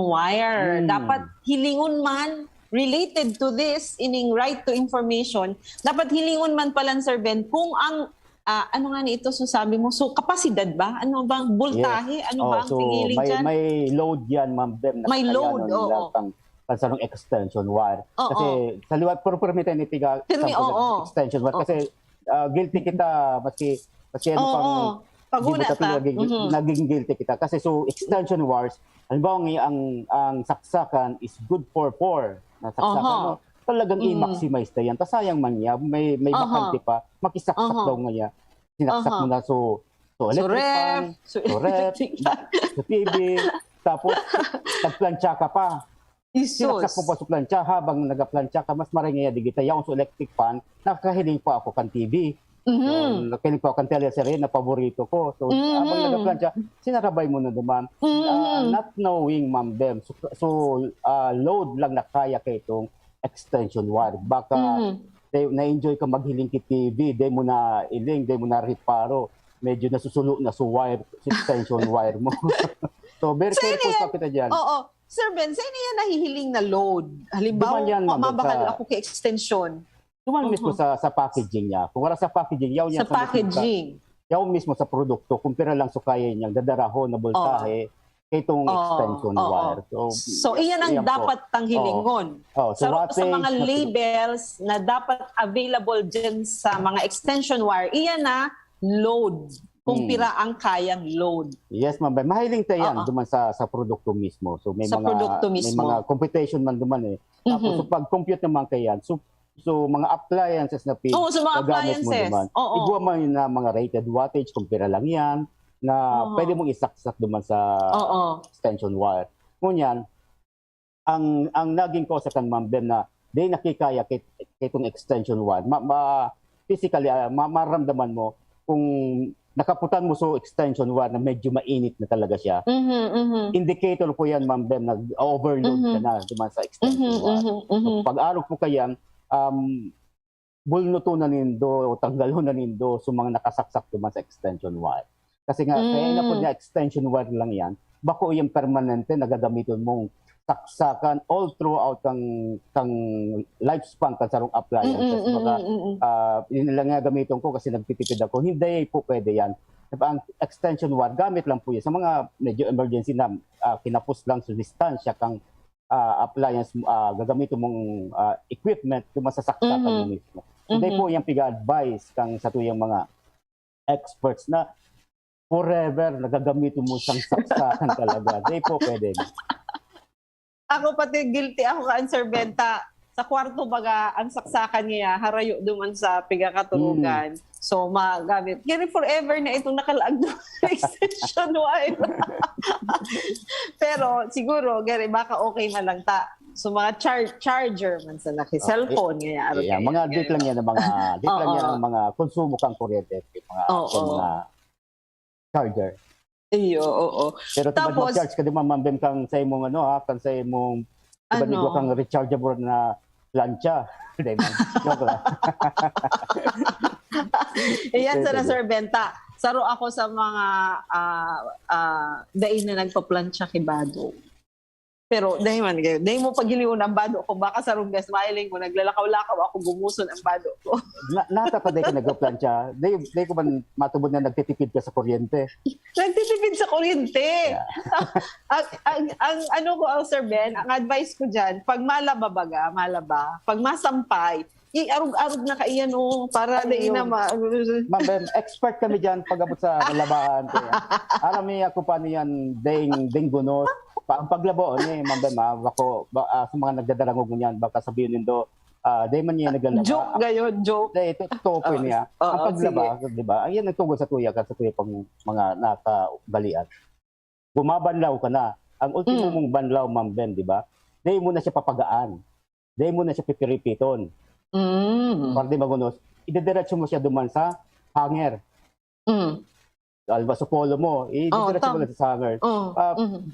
wire, Mm. dapat hilingon man, related to this, ining right to information, dapat hilingon man palan, Sir Ben, kung ang, ah, ano nga ni ito, so sabi mo, so kapasidad ba? Ano bang voltahe? Ano Oh, ba ang so tingili may, dyan? may load yan, ma'am Bem, na May load, kakayanon nila oo. pang, pang sarong extension wire. Oo. Kasi sa liwat, pero permite ni piga Pirmi, sample ng oo. extension wire. Oo. Kasi ah, guilty kita, maski, maski ano Oo. pang Paguna gibutang ta. naging, Mhm. naging guilty kita. Kasi so, extension wires, halimbawa nga ang, ang saksakan is good for four na saksakan, Aha. no? Talagang Mm. i-maximize na yan. Ta sayang man niya, may, may Aha. bakante pa, makisaksak Aha. daw nga niya. Sinaksak Aha. mo na, so, so So, electric ref, fan, so, so ref, electric fan. so T V, tapos nagplantsa ka pa. Isus. Sinaksak mo pa sa plantsa, habang nagplantsa ka, mas maray nga digita. Yaon sa electric fan, nakahiling pa ako kan T V. Mhm. So, nakahiling pa ako kan teleserye na paborito ko. So, Mhm. habang nagplantsa, sinarabay mo na naman. Mhm. Ah, not knowing, Ma'am Bem. So, so ah, load lang na kaya kay itong extension wire. Baka Mhm. dai, na-enjoy ka maghiling ki T V, dai mo na iling, dai mo na reparo. Medyo nasusulo na sa wire, sa extension wire mo. So, very So, yun careful yan. pa kita dyan. Oo. Sir Ben, sa inyo yan nahihiling na load? Halimbawa, Duman yan, ma'am, mabakal sa- ako kay extension. Duman mismo Mhm. sa, sa packaging niya. Kung wala sa packaging, yaw niya Sa packaging. Yaw mismo sa produkto, kung pira lang so kaya niyang dadarahon na voltahe, kay itong Oo, extension oo. wire. So, So, iyan ang iyan po. dapat tang hilingon. Oh, so Sa, sa wattage, mga na- labels na dapat available dyan sa mga extension wire, iyan na load. Kung Hmm. pira ang kayang load. Yes, ma'am. Mahiling tayo yan Oo. duman sa, sa produkto mismo. So, may Sa mga, produkto may mismo. mga computation man duman eh. Tapos, Mhm. so, pag-compute naman kaya yan, so, so, mga appliances na pin- Oo, sa mga gagamit mo appliances. Duman. Oo. Igwa man na mga rated wattage, kung pira lang yan, na Oo. pwede mong isaksak duman sa Oo. extension wire. Ngunyan, ang, ang naging kosa kan Ma'am Bem na di nakikaya kit, kitong extension wire. Ma, ma, physically, ah, ma, maramdaman mo kung nakaputan mo so extension wire na medyo mainit na talaga siya. Mhm, mhm. Indicator po yan, Ma'am Bem, na overload ka Mhm. na duman sa extension Mhm, wire. mhm, So, mhm. pag-arog po kayan, um, bulnuton na nindo o tanggalon na nindo so mga nakasaksak duman sa extension wire. Kasi nga, Mm. kaya na po niya extension wire lang yan, bako yung permanente na gagamiton mong saksakan all throughout kang, kang lifespan kan sarong appliances. Mm, mm, Baga, mm, mm. ah, yun lang nga gamiton ko kasi nagtitipid ako. Hindi po pwede yan. Diba, ang extension wire, gamit lang po yun sa mga medyo emergency na ah, kinapos lang sa distansya kang ah, appliance, ah, gagamiton mong ah, equipment, yung masasaksakan Mhm. mo mismo. Hindi Mhm. po yung piga-advise kang sa tuyang mga experts na forever nagagamiton mo siyang saksakan talaga. Hindi po pwede. Ako pati guilty ako kan Sir Benta. Sa kwarto baga, ang saksakan niya, harayo duman sa pigakaturugan. Mm. So, magamit. Kaya forever na itong nakalaag na extension wire. Pero siguro, gari, baka okay na lang ta. So, mga char- charger man sa laki, Ah, cellphone, nga Yeah, mga date lang yan, mga date lang Oo. Yan ang mga konsumo kang kuryente, yung mga, Oo. Yung mga charger. Iyo, oo. Pero tapos Tapos- mag-charge ka di man, Ma'am Bem, kang sa imong ano ha, kang sa imong di ba, Ano? Igwa kang rechargeable na plancha. Di man. Joke lang. Iyan Sige, sana, sige. Sir Benta. Saro ako sa mga ah ah dai na nagpaplantsa ki bado. Pero dai man, dai mo pagilion ang bado ko. Baka sarong gas mailing mo, naglalakaw-lakaw ako, gumuson ang bado ko. Na, nata pa di ka nagpaplantsa. Di, di ko man matubod na nagtitipid ka sa kuryente. Nagtitipid sa kuryente. Yeah. ang, ang, ang ano ko, ang Sir Ben, ang advice ko dyan, pag malaba baga, malaba, pag masampay, i-arog-arog na kaiyan, oh, para Ay, dai na yun. ma- Ma'am Bem, expert kami dyan pag-abot sa labahan. Kaya, alam niya kung paano yan, ding, ding gunot. Pa, ang paglabo ni Ma'am Bem, ah, bako, ba, ah, sa mga nagdadarangog niyan, baka sabihin nindo, Ah, dai man niya naglalaba. Joke gayon, joke. Dai, ito, totoo po Oo, niya. oo, Ang paglaba, sige. Di ba? Ayan, nagtugon sa tuya, sa tuya pang mga nakabalian. Bumabanlaw ka na. Ang ultimo Mm. mong banlaw, Ma'am Bem, di ba? Dai mo na siya papagaan. Dai mo na siya pipiripiton. Mm. Para di magunos, idediretso mo siya duman sa hanger. Mm. Alba sa polo mo, Oh, idediretso mo tam- lang sa hanger. Oh. Ah, Mm.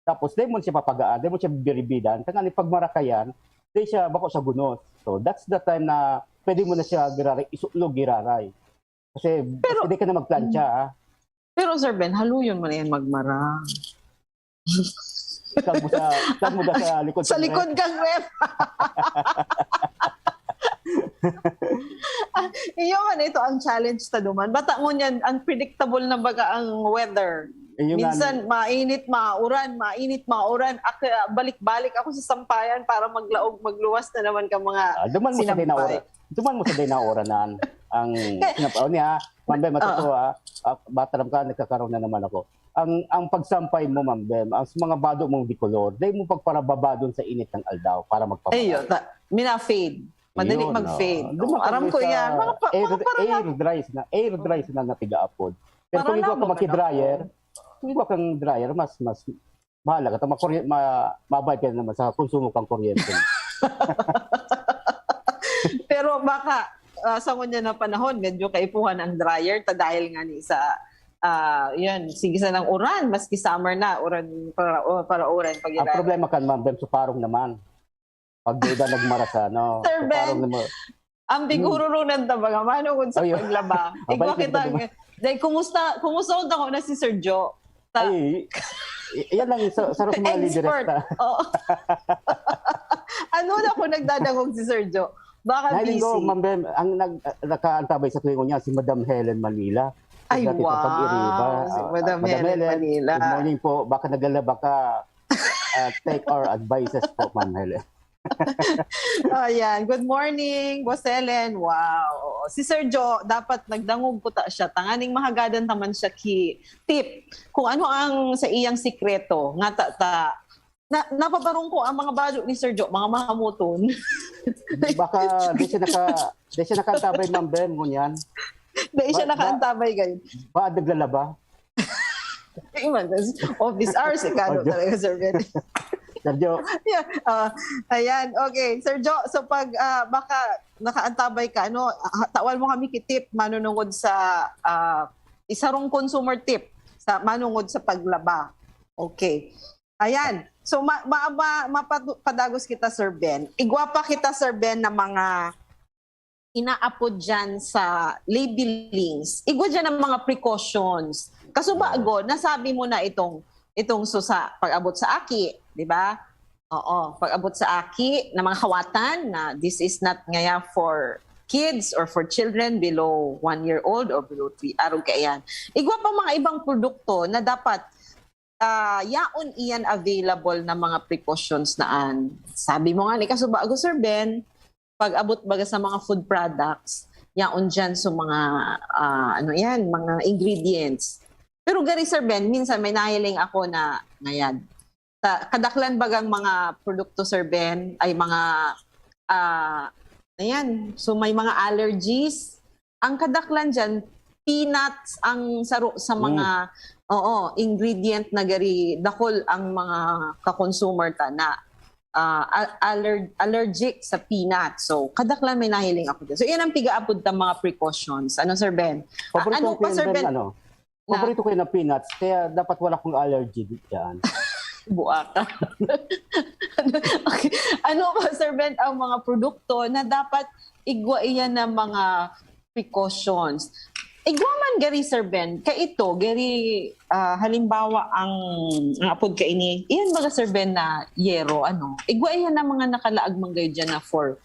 Tapos, dai mo siya papagaan, dai mo siya biribidan. Tanganing pag marakayan, dai siya bako sa gunos. So, that's the time na pwede mo na siya giraray, isuklog giraray. Kasi, Pero- kasi di ka na magplancha, ah. Pero Sir Ben, haluyon mo na yan magmara. Ikaw mo sa, ikaw mo sa likod Sa ng likod ref. Kang ref. Ah, iyo man ito ang challenge ta duman. Bata ngunyan, unpredictable na baga ang weather. Iyo nga, Minsan mainit, mauran, mainit, mauran. Ak-, balik-balik ako sa sampayan para maglaog, magluwas na naman ka mga Ah, duman mo sa sinampay. dinaura. Duman mo sa dinauranan. Ang sinap-, oh, niya, Ma'am Bem, Oo. totoo, ah, ah, bataram ka, nagkakaroon na naman ako. Ang ang pagsampay mo, Ma'am Bem, ang sa mga bado mong dikolor, dai mo pagparababadon sa init ng aldaw para magpamara. Ayun, ta, mina-fade. Madali Yun, mag-fade. oh. Duman ka Aram mo ko sa yan. Mga pa- air, mga parang air dry na, air dry na natigaapod. Pero kung Parang ikaw nabo ka ka magki-dryer, kung ikaw kang dryer, mas, mas, bahala ka. Makurye-, ma, mabay ka naman sa konsumo kang kuryente. Pero baka ah, sa ngunyan na panahon, medyo kaipuhan ang dryer ta dahil nga ni sa ah, yan, sige sa nang uran, maski summer na, uran para, o, para uran. Pag Ang problema kan, Ma'am Bem, suparong naman. Pag di na nagmarasa, no? Sir Ben, Suparong naman. Ang bigururunan ta baga, manungod sa Ayun. paglaba. Ah, Igwa balik kita. na naman. Dahil kumusta, kumusta ako na si Sir Joe? Ta- Ay, i- yan lang sa, sa mga Expert. lideresta. Oo. Ano na kung nagdadangog si Sir Joe? Baka Nahiling ko, busy. Ma'am Bem, ang nag, nakaantabay sa tuwing niya, si Madam Helen Manila. Ay, Dati pang wow. pag-iriba. Si Ah, Madam Helen Manila. Good morning po. Baka naglalaba ka. Ah, take our advices po, Ma'am Helen. Ayan. Good morning, Boss Helen. Wow. Oo. Si Sir Joe, dapat nagdangog ko ta siya. Tanganing mahagadan ta man siya ki tip. Kung ano ang sa iyang sikreto. Nga ta, ta na, napabarong ko ang mga bado ni Sir Joe, mga mahamuton. Baka di siya naka, di siya nakaantabay, Ma'am Bem, ngunyan. Dahil siya Ba- ba- nakaantabay ganyan. Ba, naglalaba? Ay, man, tas office hours, ikano Audio. Talaga, Sir Ben. Sir Joe, Yeah, ah, ayan, okay. Sir Joe, so pag ah, baka nakaantabay ka, ano, ah, tawan mo kami kitip, manunungod sa, ah, isarong consumer tip, sa manungod sa paglaba. Okay. Ayan. So, ma, ma, ma, mapadu- padagos kita, Sir Ben. Igwa pa kita, Sir Ben, na mga inaapod dyan sa labelings. Igwa dyan ang mga precautions. Kasubago, nasabi mo na itong, itong susa, pag-abot sa aki, di ba? Oo, pag-abot sa aki na mga kawatan na this is not ngaya for kids or for children below one year old or below three. Arog kaiyan. Igwa pa mga ibang produkto na dapat ah, yaon iyan available na mga precautions na an. Sabi mo nga ni kasubago, Sir Ben, pag-abot baga sa mga food products, yaon dyan sa mga, ah, ano yan, mga ingredients. Pero gari, Sir Ben, minsan may nahiling ako na, ngayad, ta, kadaklan bagang mga produkto, Sir Ben, ay mga, ah, ayan, so may mga allergies. Ang kadaklan dyan, peanuts ang saro sa mga, oo, ingredient na gari, dakol ang mga ka-consumer ta na, ah, al-, aller-, allergic sa peanuts. So, kadaklan may nahiling ako dyan. So, yan ang pigaapod ta mga precautions. Ano, Sir Ben? Ah, paborito ano ko pa, yan, Sir Ben, Ben? Ano? Na? Paborito ko yung peanuts, kaya dapat wala akong allergy dyan. Buaka. Okay. Ano pa, Sir Ben, ang mga produkto na dapat igwa iyan ng mga precautions? Igwa man gari, Sir Ben, kaito, gari, ah, halimbawa, ang, ang apod ka ini, iyan baga, Sir Ben, na yero, ano? Igwa iyan ng mga nakalaag man gayo dyan na for,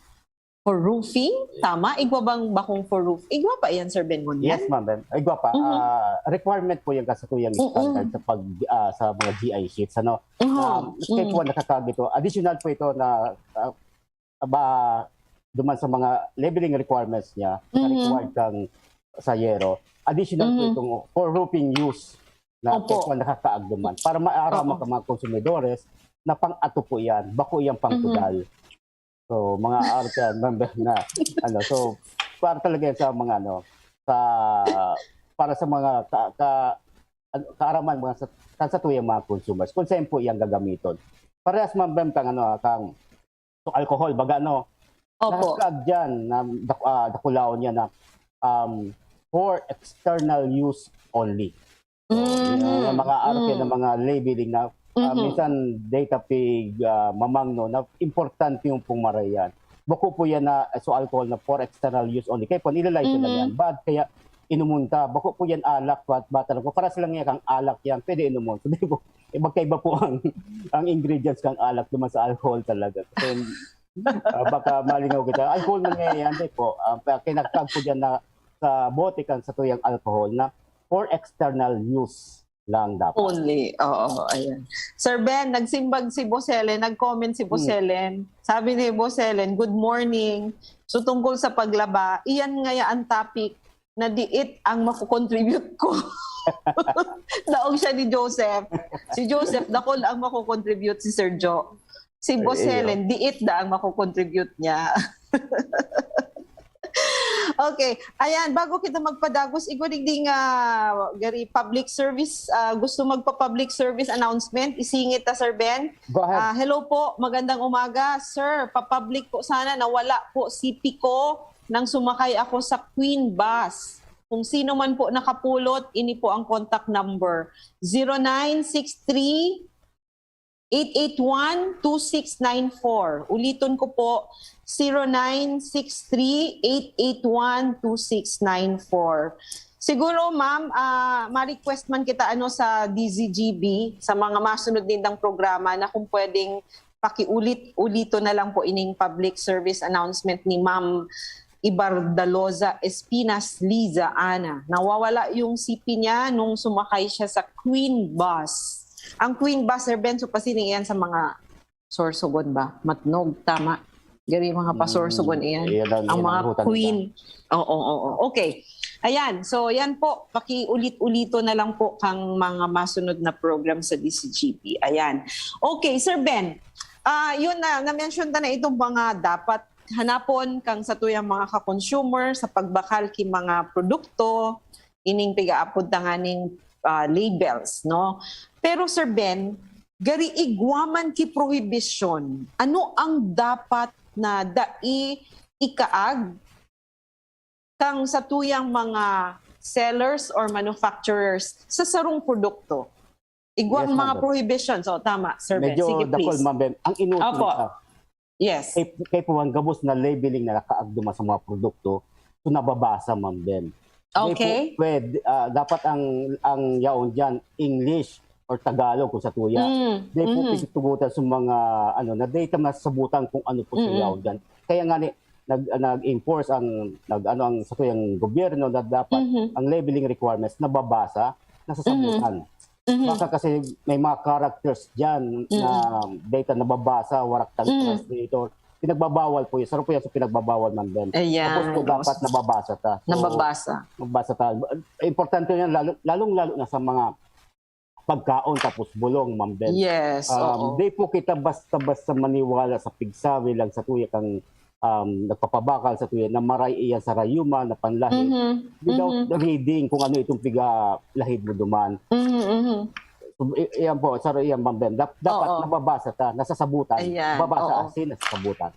for roofing? Tama? Igwa bang bakong for roof? Igwa pa iyan, Sir Ben, ngunyan? Yes, Ma'am Ben. Igwa pa. Mhm. Ah, requirement po yung kasatuyang Mm-mm. standard sa pag ah, sa mga G I sheets, ano. Mhm. Um, kaya po nakakagito. Additional po ito na ah, ba duman sa mga labeling requirements niya na Mhm. required kang sa yero. Additional po Mhm. itong for roofing use na Opo. po nakakaagduman para maaraman Oo. ka mga konsumidores na pang-ato po yan, bako yan pang-tudal. So, mga arte yan, member na, ano, so, para talaga yan sa mga, ano, sa, para sa mga ka, ka, ano, kaaraman, mga sa, kan satuyang mga consumers, kung saan po yan gagamiton. Parehas man, Bem, kang, ano, ah, kang, so, alcohol, baga, no? Opo. Nahagkag dyan, na, dak, ah, dakulaon niya na, um, for external use only. So, mm-hmm, yung mga arte, mm, ng mga labeling na, ah, mm-hmm, minsan data pig, ah, mamang, no, na importante yung pong marayan. Bako po yan na, so, alcohol na for external use only. Kaya po, nilalayo, mm-hmm, lang yan. Bad, kaya inumon ta. Bako po yan alak, bat, bata lang po. Para silang yan kang alak yan, pwede inumon. So, di po, eh, magkaiba po ang, ang ingredients kang alak naman sa alcohol talaga. Kasi, ah, baka malingaw kita. Alcohol man nga yan, di po. Ah, kinakag po dyan na sa bote kan satuyang alcohol na for external use lang dapat. Only. Oo, ayan. Sir Ben, nagsimbag si Boss Helen, nag-comment si Boss, hmm, Helen. Sabi ni Boss Helen, "Good morning. So, tungkol sa paglaba, iyan ngaya ang topic na diit ang makokontribute ko." Daog siya ni Joseph. Si Joseph, dakol ang makokontribute si Sir Jo. Si Boss, ay, iyo, Helen, diit da ang makokontribute niya. Okay. Ayan, bago kita magpadagos, igwa digdi nga, gari, public service, ah, gusto magpa-public service announcement, isingit ta, Sir Ben. Go ahead. Ah, hello po, magandang umaga. Sir, pa-public po sana na wala po si Pico nang sumakay ako sa Queen Bus. Kung sino man po nakapulot, ini po ang contact number, zero nine six three, eight eight one, two six nine four. Uliton ko po, zero nine six three, eight eight one, two six nine four. Siguro, ma'am, ah, ma-request man kita, ano, sa D Z G B, sa mga masunod nindang programa, na kung pwedeng pakiulit-ulito na lang po ining public service announcement ni Ma'am Ibardaloza Espinas Liza Ana. Nawawala yung C P niya nung sumakay siya sa Queen Bus. Ang Queen Bus, Sir Ben, so pasining iyan sa mga Sorsogon ba? Matnog, tama. Gari mga, hmm, pasorsogon iyan. Iyan ang, ang iyan mga ang ruta nila. Queen. Oo, oo. Okay. Ayan. So, yan po. Pakiulit-ulito na lang po kang mga masunod na program sa D Z G B. Ayan. Okay, Sir Ben. Ah, yun na, na-mention ta na itong mga dapat hanapon kang satuyang mga ka-consumer sa pagbakal ki mga produkto, ining pigaapod ta nganing, ah, labels, no? Pero, Sir Ben, gari igwa man ki prohibisyon, ano ang dapat na dai ikaag kang satuyang mga sellers or manufacturers sa sarong produkto? Igwang, yes, mga, ma'am, prohibitions. O, tama, Sir Ben. Medyo sige, dakul, please, ma'am Ben. Ang inuto, opo, nito, yes, kay, kay po ang gabos na labeling na nakaagduman sa mga produkto, so nababasa, ma'am Ben. Di po, okay, pwede, ah, dapat ang, ang yaon diyan, English or Tagalog kung sa tuya. Mm, di po, mhm, pwede tugutan sa mga, ano, na data masabutan kung ano po sa, mm, yaon diyan. Kaya nga ni, nag-, nag-enforce ang, nag-, ano, ang satuyang gobyerno na dapat, mhm, ang labeling requirements nababasa, nasasabutan. Mhm. Mhm. Baka kasi may mga characters diyan, mm, na data nababasa, warak tang, mm, translator. Pinagbabawal po yun. Saro po yan sa pinagbabawal, ma'am Ben. Ayan. Tapos po, dapat nababasa ta. So, nababasa, mabasa ta. Importante yan, lalo, lalong-lalo na sa mga pagkaon tapos bulong, ma'am Ben. Yes, um, oo. Di po kita basta-basta maniwala sa pigsabi lang sa tuya kang, um, nagpapabakal sa tuya na maray iyan sa rayuma na panlahi, mhm, without, mhm, reading kung ano itong pigalahid mo duman. Mhm, mhm. So, i-, iyan po, saro iyan, ma'am Ben. Dap-, dapat, oo, nababasa ta, nasasabutan. Ayan, babasa, oo, asin, nasasabutan.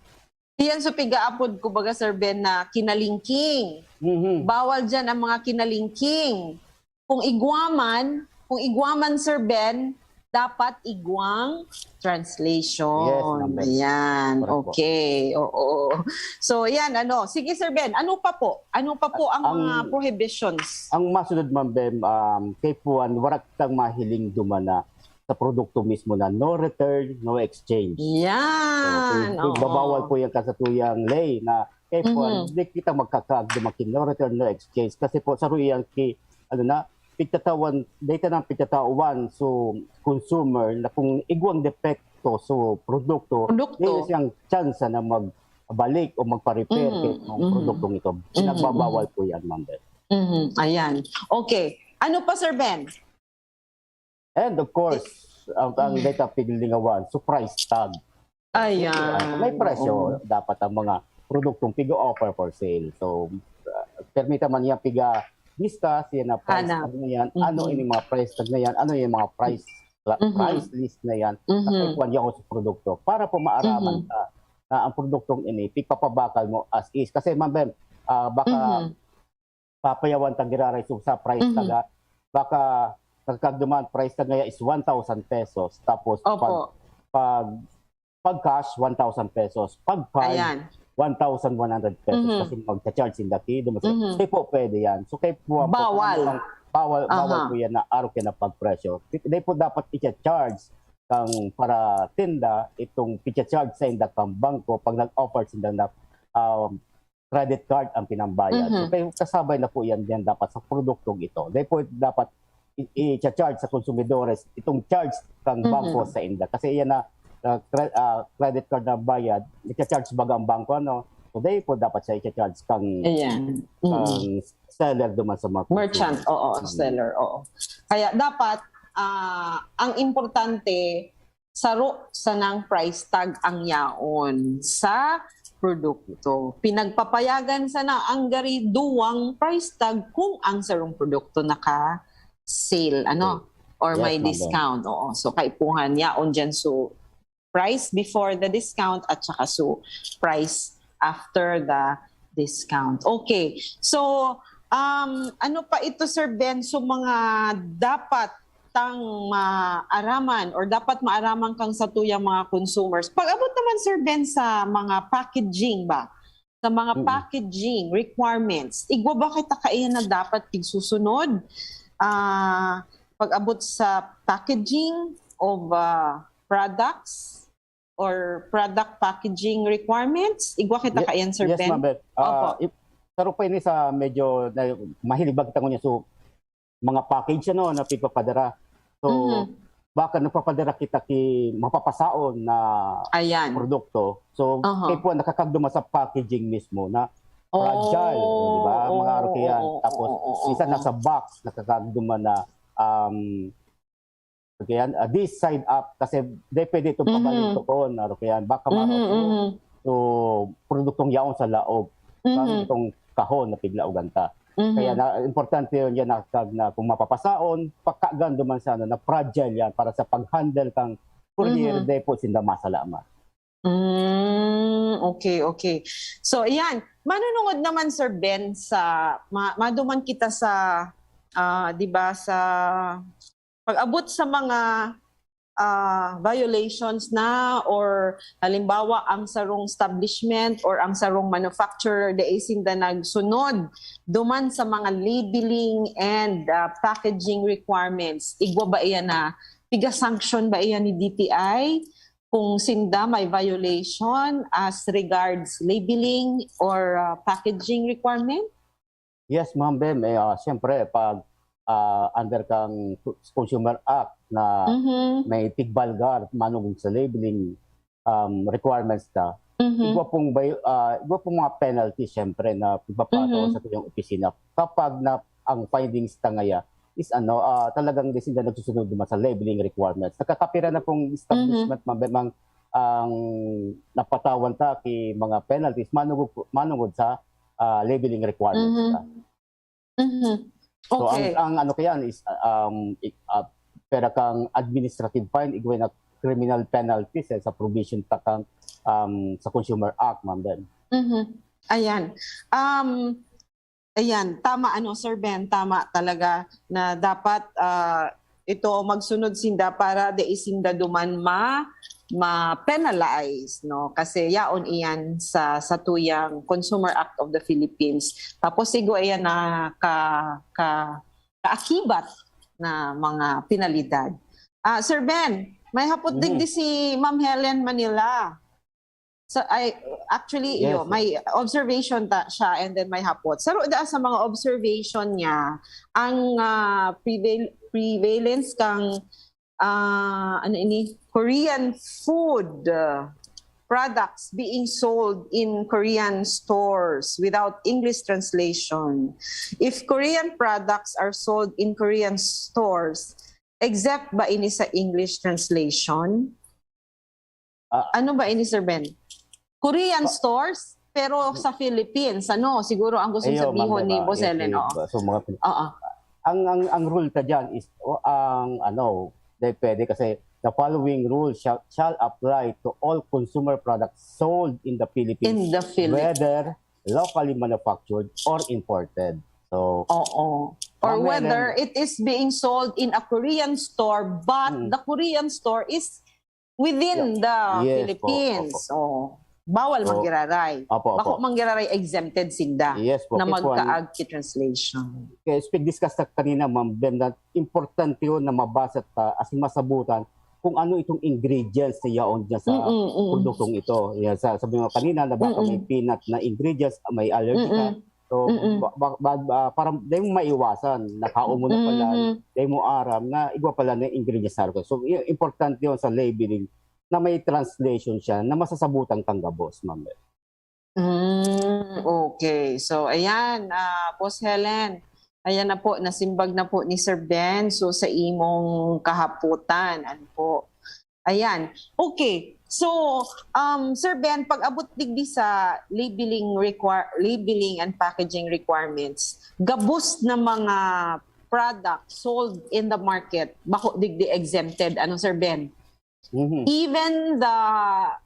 Iyan so pigaapod, kumbaga, Sir Ben, na kinalingking. Mhm. Bawal diyan ang mga kinalingking. Kung igwa man, kung igwa man, Sir Ben, dapat igwang translation. Yes, ma'am Ben. Ayan. Correct po. Okay. Oo. So, yan, ano. Sige, Sir Ben, ano pa po? Ano pa po ang, ang mga prohibitions? Ang masunod, ma'am Ben, um, kay puan, warak tang mahiling duman na sa produkto mismo na no return, no exchange. Yan. So, pig-, oo, pigbabawal po yan kasatuyang ley na kay po, mhm, di kita magkakaagduman ki no return, no exchange. Kasi po, saro iyan ki, ano na, pigtatawan, data ng pigtatawan, so, consumer, na kung igwang depekto, so, produkto, produkto, may siyang tsansa na magbalik o magpa-repair, mhm, kay, mhm, produktong ito. Mhm. Pinagbabawal po yan, ma'am Ben. Mhm. Ayan. Okay. Ano pa, Sir Ben? And of course, ang, ang, mm, data piglingawan, so price tag. Ayan. Kung may presyo, Oo. dapat ang mga produktong piga-offer for sale. So, uh, permita man niya piga-discuss, yan na price Ana. tag na yan, ano Mhm. ini mga price tag na yan, ano yung mga price la- Mhm. price list na yan, Mhm. sa kuwan niya sa produkto. Para po maaraman Mhm. ka na ang produktong ini, pigpapabakal mo as is. Kasi, ma'am Ben, ah, baka Mhm. papayawan tag giraray so sa price Mhm. tag, ah, baka nagkagduman price tag ngaya is one thousand pesos. Tapos, pag, Opo. pag, pag cash, one thousand pesos. Pag card, Ayan. one thousand one hundred pesos. Mhm. Kasi magcha-charge sinda ki, dumas- Mhm. Hindi po pwede yan. So, kaya po, Bawal. Bawal, bawal Aha. po yan na arog yan na pagpresyo. Hindi po dapat i-charge kang para tinda itong i-charge sa inda kang bangko pag nag-offer sinda na um, credit card ang pinambayad. So, Mhm. kaya kasabay na po yan, yan dapat sa produktong ito. Hindi po dapat i- i-charge sa konsumidores itong charge kang Mhm. bangko sa inda. Kasi yan na uh, cre- uh, credit card na bayad, i-charge baga ang bangko, ano? So, hindi po dapat siya i-charge kang, Ayan. Mm. kang seller duman sa mga Merchant, consumer. Oo, Mm. Seller, oo. Kaya dapat, ah, ang importante, saro sanang price tag ang yaon sa produkto. Pinagpapayagan sana ang gari duwang price tag kung ang sarong produkto naka-sale, ano, or Yes, may ma'am. Discount. Oo. So, kaipuhan yaon dyan. So, price before the discount at saka so price after the discount. Okay. So, um, ano pa ito, Sir Ben? So, mga dapat tang maaraman or dapat maaraman kang satuyang mga consumers. Pag-abot naman, Sir Ben, sa mga packaging ba? Sa mga Mm. packaging requirements, igwa ba kita kaiyan na dapat pigsusunod? Ah, pag-abot sa packaging of ah, products or product packaging requirements, igwa kita Ye- kaiyan, Sir yes, Ben? Ma'am Beth. Ah, Opo. If, saro pa ini sa medyo na, mahilig ba kita ngunyan? So, mga package, ano, na pigpapadara. So, Mhm. baka nagpapadara kita ki mapapasaon na Ayan. produkto. So, Aha. kaya po nakakagduma sa packaging mismo na fragile, Oh, di ba? Mga oo, arukiyan. oo, Tapos, oo, oo, minsan oo. nasa box, nakakagduma na um, arukiyan, ah, this side up kasi di pwede itong Mhm. pabalintukon, arukiyan. Baka Mhm, maroon. mhm. So, produktong yaon sa laog. Mhm. Kang itong kahon na piglaogan ta. Mhm. Kaya na, importante yun yan na, na kung mapapasaon, pagkagan duman sa ano, na fragile yan para sa pag-handle kang courier, Mhm. di po sinda masalamat. Mm, okay, okay. So, ayan. Manunungod naman, Sir Ben, sa, ma, maduman kita sa, ah, di ba, sa pag-abot sa mga ah, violations na, or halimbawa, ang sarong establishment or ang sarong manufacturer, dai sinda nagsunod duman sa mga labeling and ah, packaging requirements. Igwa ba iyan na, piga-sanction ba iyan ni D T I kung sinda may violation as regards labeling or ah, packaging requirement? Yes, Ma'am Bem. Eh, ah, siyempre, pag ah, under kang Consumer Act na Mhm. may tigbalgar, manungod sa labeling um, requirements ta, Mhm. igwa pong, bay- ah, igwa pong mga penalty, siyempre, na pagpapataw Mhm. sa tuyang opisina kapag na ang findings ta ngaya is ano, ah, talagang di sila nagsusunod naman sa labeling requirements. Nakakapira na pong establishment, Ma'am Bem, ang, ang napatawan ta ki mga penalties manungod, manungod sa ah, labeling requirements Mhm. ta. Mhm. So, Okay. ang, ang ano kaya is, um, i- ah, pera kang administrative fine, igwa na criminal penalties eh, sa provision ta kang, um, sa Consumer Act, Ma'am Ben. Mhm. Ayan. Um, ayan, tama ano, Sir Ben, tama talaga na dapat ah, ito magsunod sinda para dai sinda duman ma ma-penalize, no? Kasi yaon iyan sa sa tuyang Consumer Act of the Philippines. Tapos igwa iyan na ka, ka kaakibat na mga penalidad. Ah, Sir Ben, may hapot Mhm. digdi si Ma'am Helen Manila. So, ay, actually, Yes, iyo, sir. May observation ta siya and then may hapot. Saro da sa mga observation niya, ang ah, prevail- prevalence kang ah, ano ini, Korean food uh, products being sold in Korean stores without English translation. If Korean products are sold in Korean stores, exempt ba ini sa English translation? Ano ba ini, Sir Ben? Korean stores, pero sa Philippines. Ano? Siguro ang gusto Ayo, sabihon Ma'am ni Beba, Boss yes, Helen. yes, Oo. So, mga Pil- Oo. ang, ang, ang rule ta dyan is, o, ang ano, dahil pwede kasi the following rule shall, shall apply to all consumer products sold in the Philippines, In the Philippines. whether locally manufactured or imported. So, Oo. Or Ma'am whether Helen. It is being sold in a Korean store, but Mm. the Korean store is within the Yes po, Philippines. Oh. Bawal So, manggiraray. opo, Bako opo. Manggiraray exempted sinda Yes po, na kaya po, magkaag ki translation. Kaya speak discuss na kanina, Ma'am Ben, na importante yun na mabasa ta, as in masabutan kung ano itong ingredients na yaon dyan sa Mm, mm, mm. produktong ito. Yan, sa, sabi mo kanina, na baka may Mm-mm. peanut na ingredients, may allergy ka. Mm-mm. So, Mm-mm. ba, ba, ba, ah, parang dahil mo maiwasan, nakaon mo na pala, Mhm. dahil mo aram na igwa pala na ingredients na. So, y- importante yun sa labeling na may translation siya na masasabutan kang gabos, Ma'am Ben. Mm, okay. So, ayan, ah, Boss Helen, ayan na po, nasimbag na po ni Sir Ben. So, sa imong kahaputan, ano po? Ayan. Okay. So, um, Sir Ben, pag-abot digdi sa labeling requir-, labeling and packaging requirements, gabos na mga products sold in the market, bako digdi exempted, ano, Sir Ben? Mhm. Even the,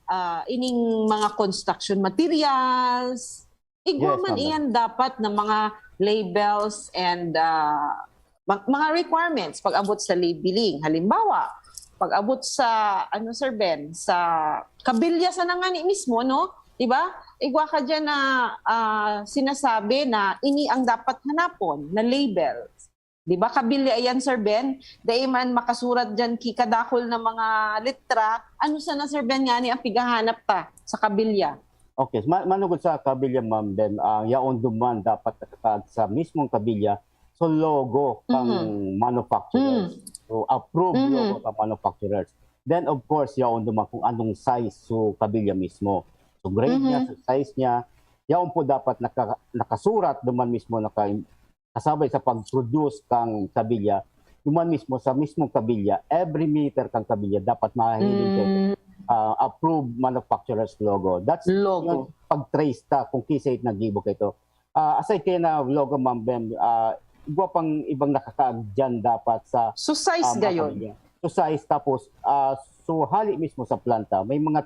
ah, ining mga construction materials, igwa Yes, man Ma'am. Iyan dapat na mga labels and, ah, ma-, mga requirements pag-abot sa labeling. Halimbawa, pag-abot sa, ano, Sir Ben, sa kabilya sana ngani mismo, no? Di ba? Igwa ka diyan na, ah, sinasabi na ini ang dapat hanapon na label. Di ba, kabilya iyan, Sir Ben? Dai man makasurat diyan ki kadakul na mga letra. Ano sana, Sir Ben, ngani ang pighahanap ta sa kabilya? Okay, ma- manugod sa kabilya, Ma'am Ben, ang yaon duman dapat nakakaag sa mismong kabilya, so logo kang Mhm. manufacturers. Mm. So, approved Mhm. logo kang manufacturers. Then, of course, yaon duman kung anong size so kabilya mismo. So, grade niya, Mhm. so size niya, yaon po dapat naka, nakasurat duman mismo, naka, kasabay sa pag-produce kang kabilya, duman mismo sa mismong kabilya, every meter kang kabilya dapat mahiling kayo. Mm. Ah, approved manufacturer's logo. That's Logo. Yung pag-trace ta kung kisay naggibo kayo. Ah, aside kaya na logo, Ma'am Ben, ah, igwa pang ibang nakakaag dyan dapat sa So, size um, gayon. Kabilya. So, size, tapos, ah, so hali mismo sa planta, may mga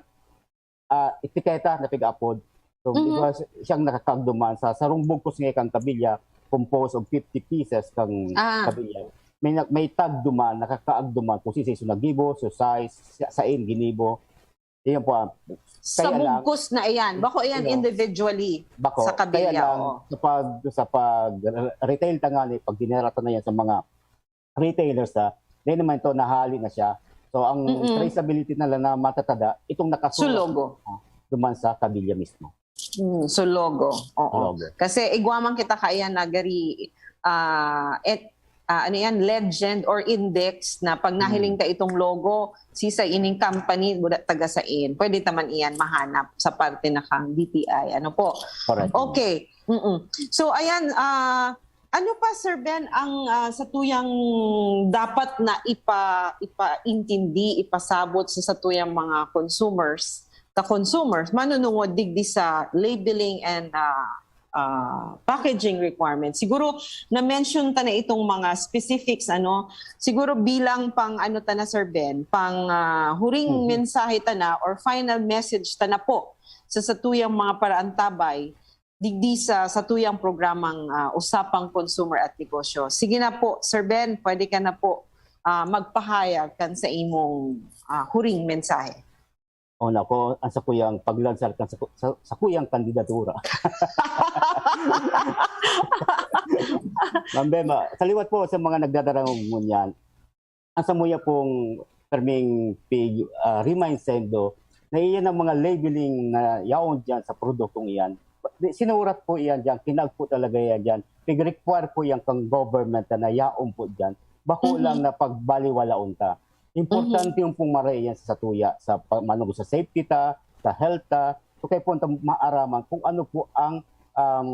ah, etiketa na pig-apod. So, Mhm. because siyang nakakaag duman sa sarong bugkos nga kang kabilya, composed of fifty pieces kang Ah. kabilya. May, na- may tag duman, nakakaag duman, kung sisay so naggibo, so size, sa, sain, ginibo. Iyan po, ah, Sa kaya lang- bugkos na iyan. Bako iyan Ano? individually Bako, sa kabilya. kaya lang, Oo. sa pag, sa pag retail ta nga ni, pag dinara ta na yan sa mga retailers, ha, dahil naman ito, nahali na siya. So, ang Mm-mm. traceability na lang na matatada, itong So, nakasulat logo. duman sa kabilya mismo. Mm, so, logo. Oo. Logo. Kasi igwa man kita kaya nagari, ah, et, ah, ano yan, legend or index na pag nahiling ta itong logo, sisay ining company, buda taga sain. Pwede ta man iyan mahanap sa parte na kang D T I. Ano po? Correct. Okay. Mm-mm. So, ayan, ah, ano pa, Sir Ben, ang, ah, sa tuyang dapat na ipa-, ipaintindi, ipasabot sa, sa tuyang mga consumers, ka consumers, manunungod digdi sa labeling and, ah, ah, packaging requirements? Siguro, na-mention ta na itong mga specifics, ano, siguro bilang pang, ano ta na, Sir Ben, pang, ah, huring Mhm. mensahe ta na or final message ta na po sa, sa tuyang mga paraantabay, digdi sa, sa tuyang programang, ah, Usapang Consumer at Negosyo. Sige na po, Sir Ben, pwede ka na po, ah, magpahayag kan sa imong, ah, huring mensahe. O nako, ang sakuyang paglansar kan sa, sa, sakuyang kandidatura. Ma'am Bema, sa liwat po sa mga nagdadarangog ngunyan, ang samuya pong perming pig, ah, remind sendo na iyan ang mga labeling na yaon dyan sa produktong iyan. Di, sinurat po iyan dyan, kinag po talaga iyan dyan. Pig-require po iyan kang government na yaon po dyan. Bako Mhm. lang na pagbaliwalaon ta. Importante yung pong maray yan sa satuya, sa pa-, manungo sa safety ta, sa health ta. So, kaya po ta maaraman kung ano po ang, um,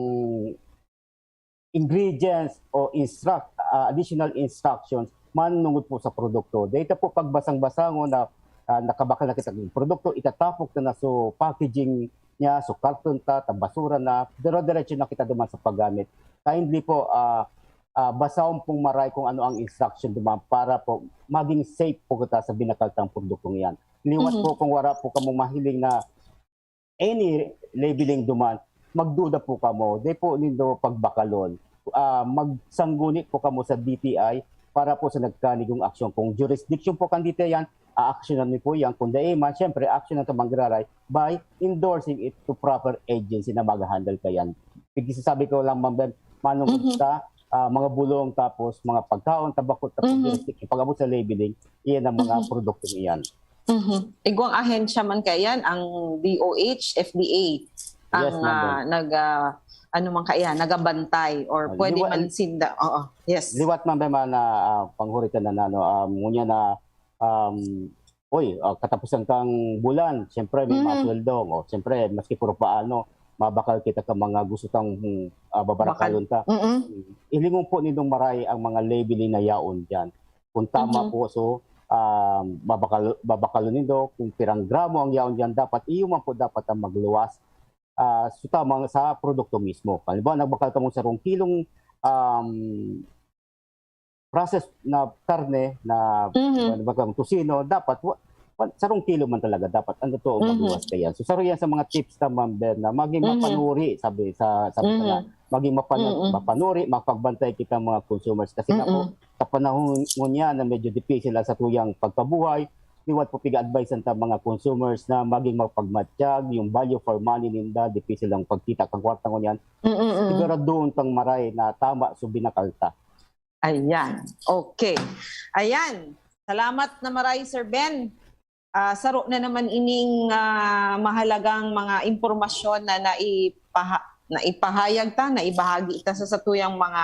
ingredients o instruct, ah, additional instructions manunod po sa produkto. Dahil po pagbasang-basangon na ah, nakabakal na kita ng produkto, itatapok ta na so packaging niya, so karton ta, ta basura na, dire-diretso na kita duman sa paggamit. Kindly po, ah, ah, basahon pong maray kung ano ang instruction duman para po maging safe po kita sa binakal tang produktong iyan. Liwat Mhm. po kung wala po kamong mahiling na any labeling duman, magduda po kamo, di po nindo pagbakalon. Ah, magsangguni po kamo sa D T I para po sa nagkanigong aksyon. Kung jurisdiction po kan D T I yan, aaksyonan niyo po yan. Kung dai man, syempre, aksyonan ta manggiraray by endorsing it to proper agency na mag-handle kayan. Pagsasabi ko lang, Ma'am Bem, manong Mhm. sa, ah, mga bulong, tapos mga pagkaon, tabako, tapos Mhm. jurisdiction. Pag-abot sa labeling, iyan ang mga Mhm. produktong iyan. Mhm. Igwang ahensya man kaya yan, ang D O H, F D A, ang, Yes, ma'am. ah, nag, ah, ano man kaya, nagabantay or Ah, pwede liwa-, man sinda. Oo, yes. Liwat man ba man na, ah, panghuri ka na, na, ano, um, ngunyan na, um, uy, ah, katapusan kang bulan, siyempre may mga Mhm. sweldo, o siyempre, maski puro paano, mabakal kita ka mga gusto tang, hmm, ah, babarakalon Bakal. ta. Mm-mm. Hilingon po nindong maray ang mga labeling na yaon diyan. Kung tama Mhm. po, so, ah, babakal-, babakalon nindo, kung pirang gramo ang yaon diyan, dapat iyo man po dapat ang magluwas, ah, so tamang sa produkto mismo. Halimbawa, nagbakal kamo sarong kilong, um, processed na karne na, Mhm. ano ba, kang tusino, dapat wa-, wa-, sarong kilo man talaga, dapat ang totoo Mhm. magluwas kaya. So, saro yan sa mga tips ta, Ma'am Bem, na maging Mhm. mapanuri, sabi sa, sabi ko Mhm. nga, maging mapana-, Mm-mm. mapanuri, mapagbantay kita mga consumers. Kasi nga po, Mm-mm. sa panahon ngunyan na medyo difícil ang satuyang pagkabuhay, liwat po piga-advisean ta mga consumers na maging mapagmatyag, yung value for money ninda, difícil ang pagkita kang kwarta ngunyan. Mm-mm. Siguraduhon tang maray na tama so binakal ta. Ayan. Okay. Ayan. Salamat na maray, Sir Ben. Ah, saro na naman ining, ah, mahalagang mga impormasyon na naipaha-, naipahayag ta, naibahagi ta sa satuyang mga,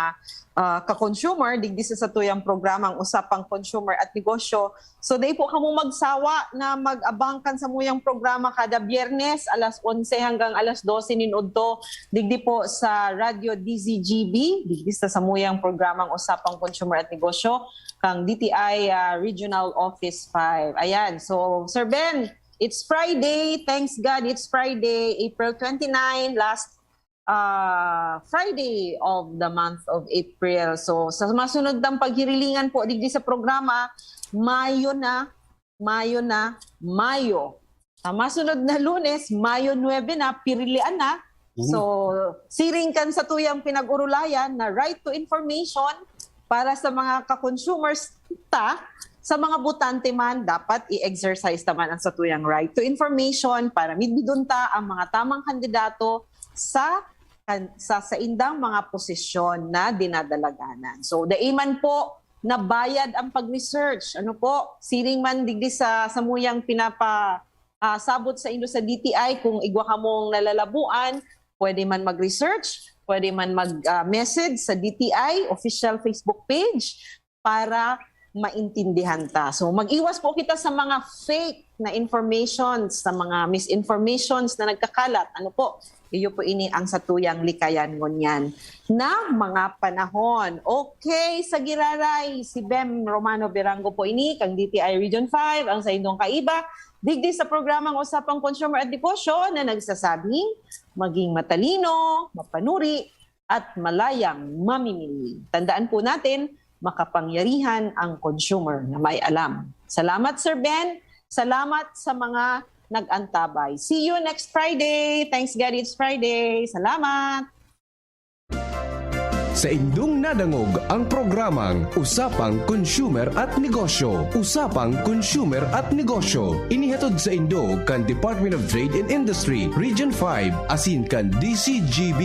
ah, ka-consumer, digdi sa satuyang programang Usapang Consumer at Negosyo. So, dai po kamo magsawa na mag-abang kan samuyang programa kada Biyernes, alas onse hanggang alas dose nin udto, digdi po sa Radyo D Z G B, digdi sa samuyang programang Usapang Consumer at Negosyo, kang D T I, ah, Regional Office five. Ayan. So, Sir Ben, it's Friday. Thanks God, it's Friday, April twenty-nine, last, ah, Friday of the month of April. So, sa masunod ng paghirilingan po digdi sa programa, Mayo na, Mayo na, Mayo. Sa masunod na Lunes, Mayo nuebe na, pirilian na. Mhm. So, siring kan satuyang pinag-urulayan na right to information para sa mga ka-consumers ta, sa mga botante man, dapat i-exercise ta man ang satuyang right to information para midbidon ta ang mga tamang kandidato sa, kan-, sa saindang mga posisyon na dinadalaganan. So, dai man po nabayad ang pag-research. Ano po, siring man digdi sa samuyang pinapa-, ah, sabot saindo sa D T I, kung igwa kamong nalalabuan, pwede man mag-research, pwede man mag, ah, message sa D T I official Facebook page para maintindihan ta. So, mag-iwas po kita sa mga fake na informations, sa mga misinformations na nagkakalat. Ano po? Iyo po ini ang satuyang likayan ngunyan na mga panahon. Okay, sa giraray, si Bem Romano Berango po ini, kang D T I Region five, ang saindong kaiba, digdi sa programang Usapang Consumer at Negosyo na nagsasabing, maging matalino, mapanuri, at malayang mamimili. Tandaan po natin, makapangyarihan ang consumer na may alam. Salamat, Sir Ben. Salamat sa mga nag-antabay. See you next Friday. Thanks God it's Friday. Salamat. Saindong nadangog ang programang Usapang Consumer at Negosyo. Usapang Consumer at Negosyo. Inihatod saindo kan Department of Trade and Industry, Region five, asin kan D C G B.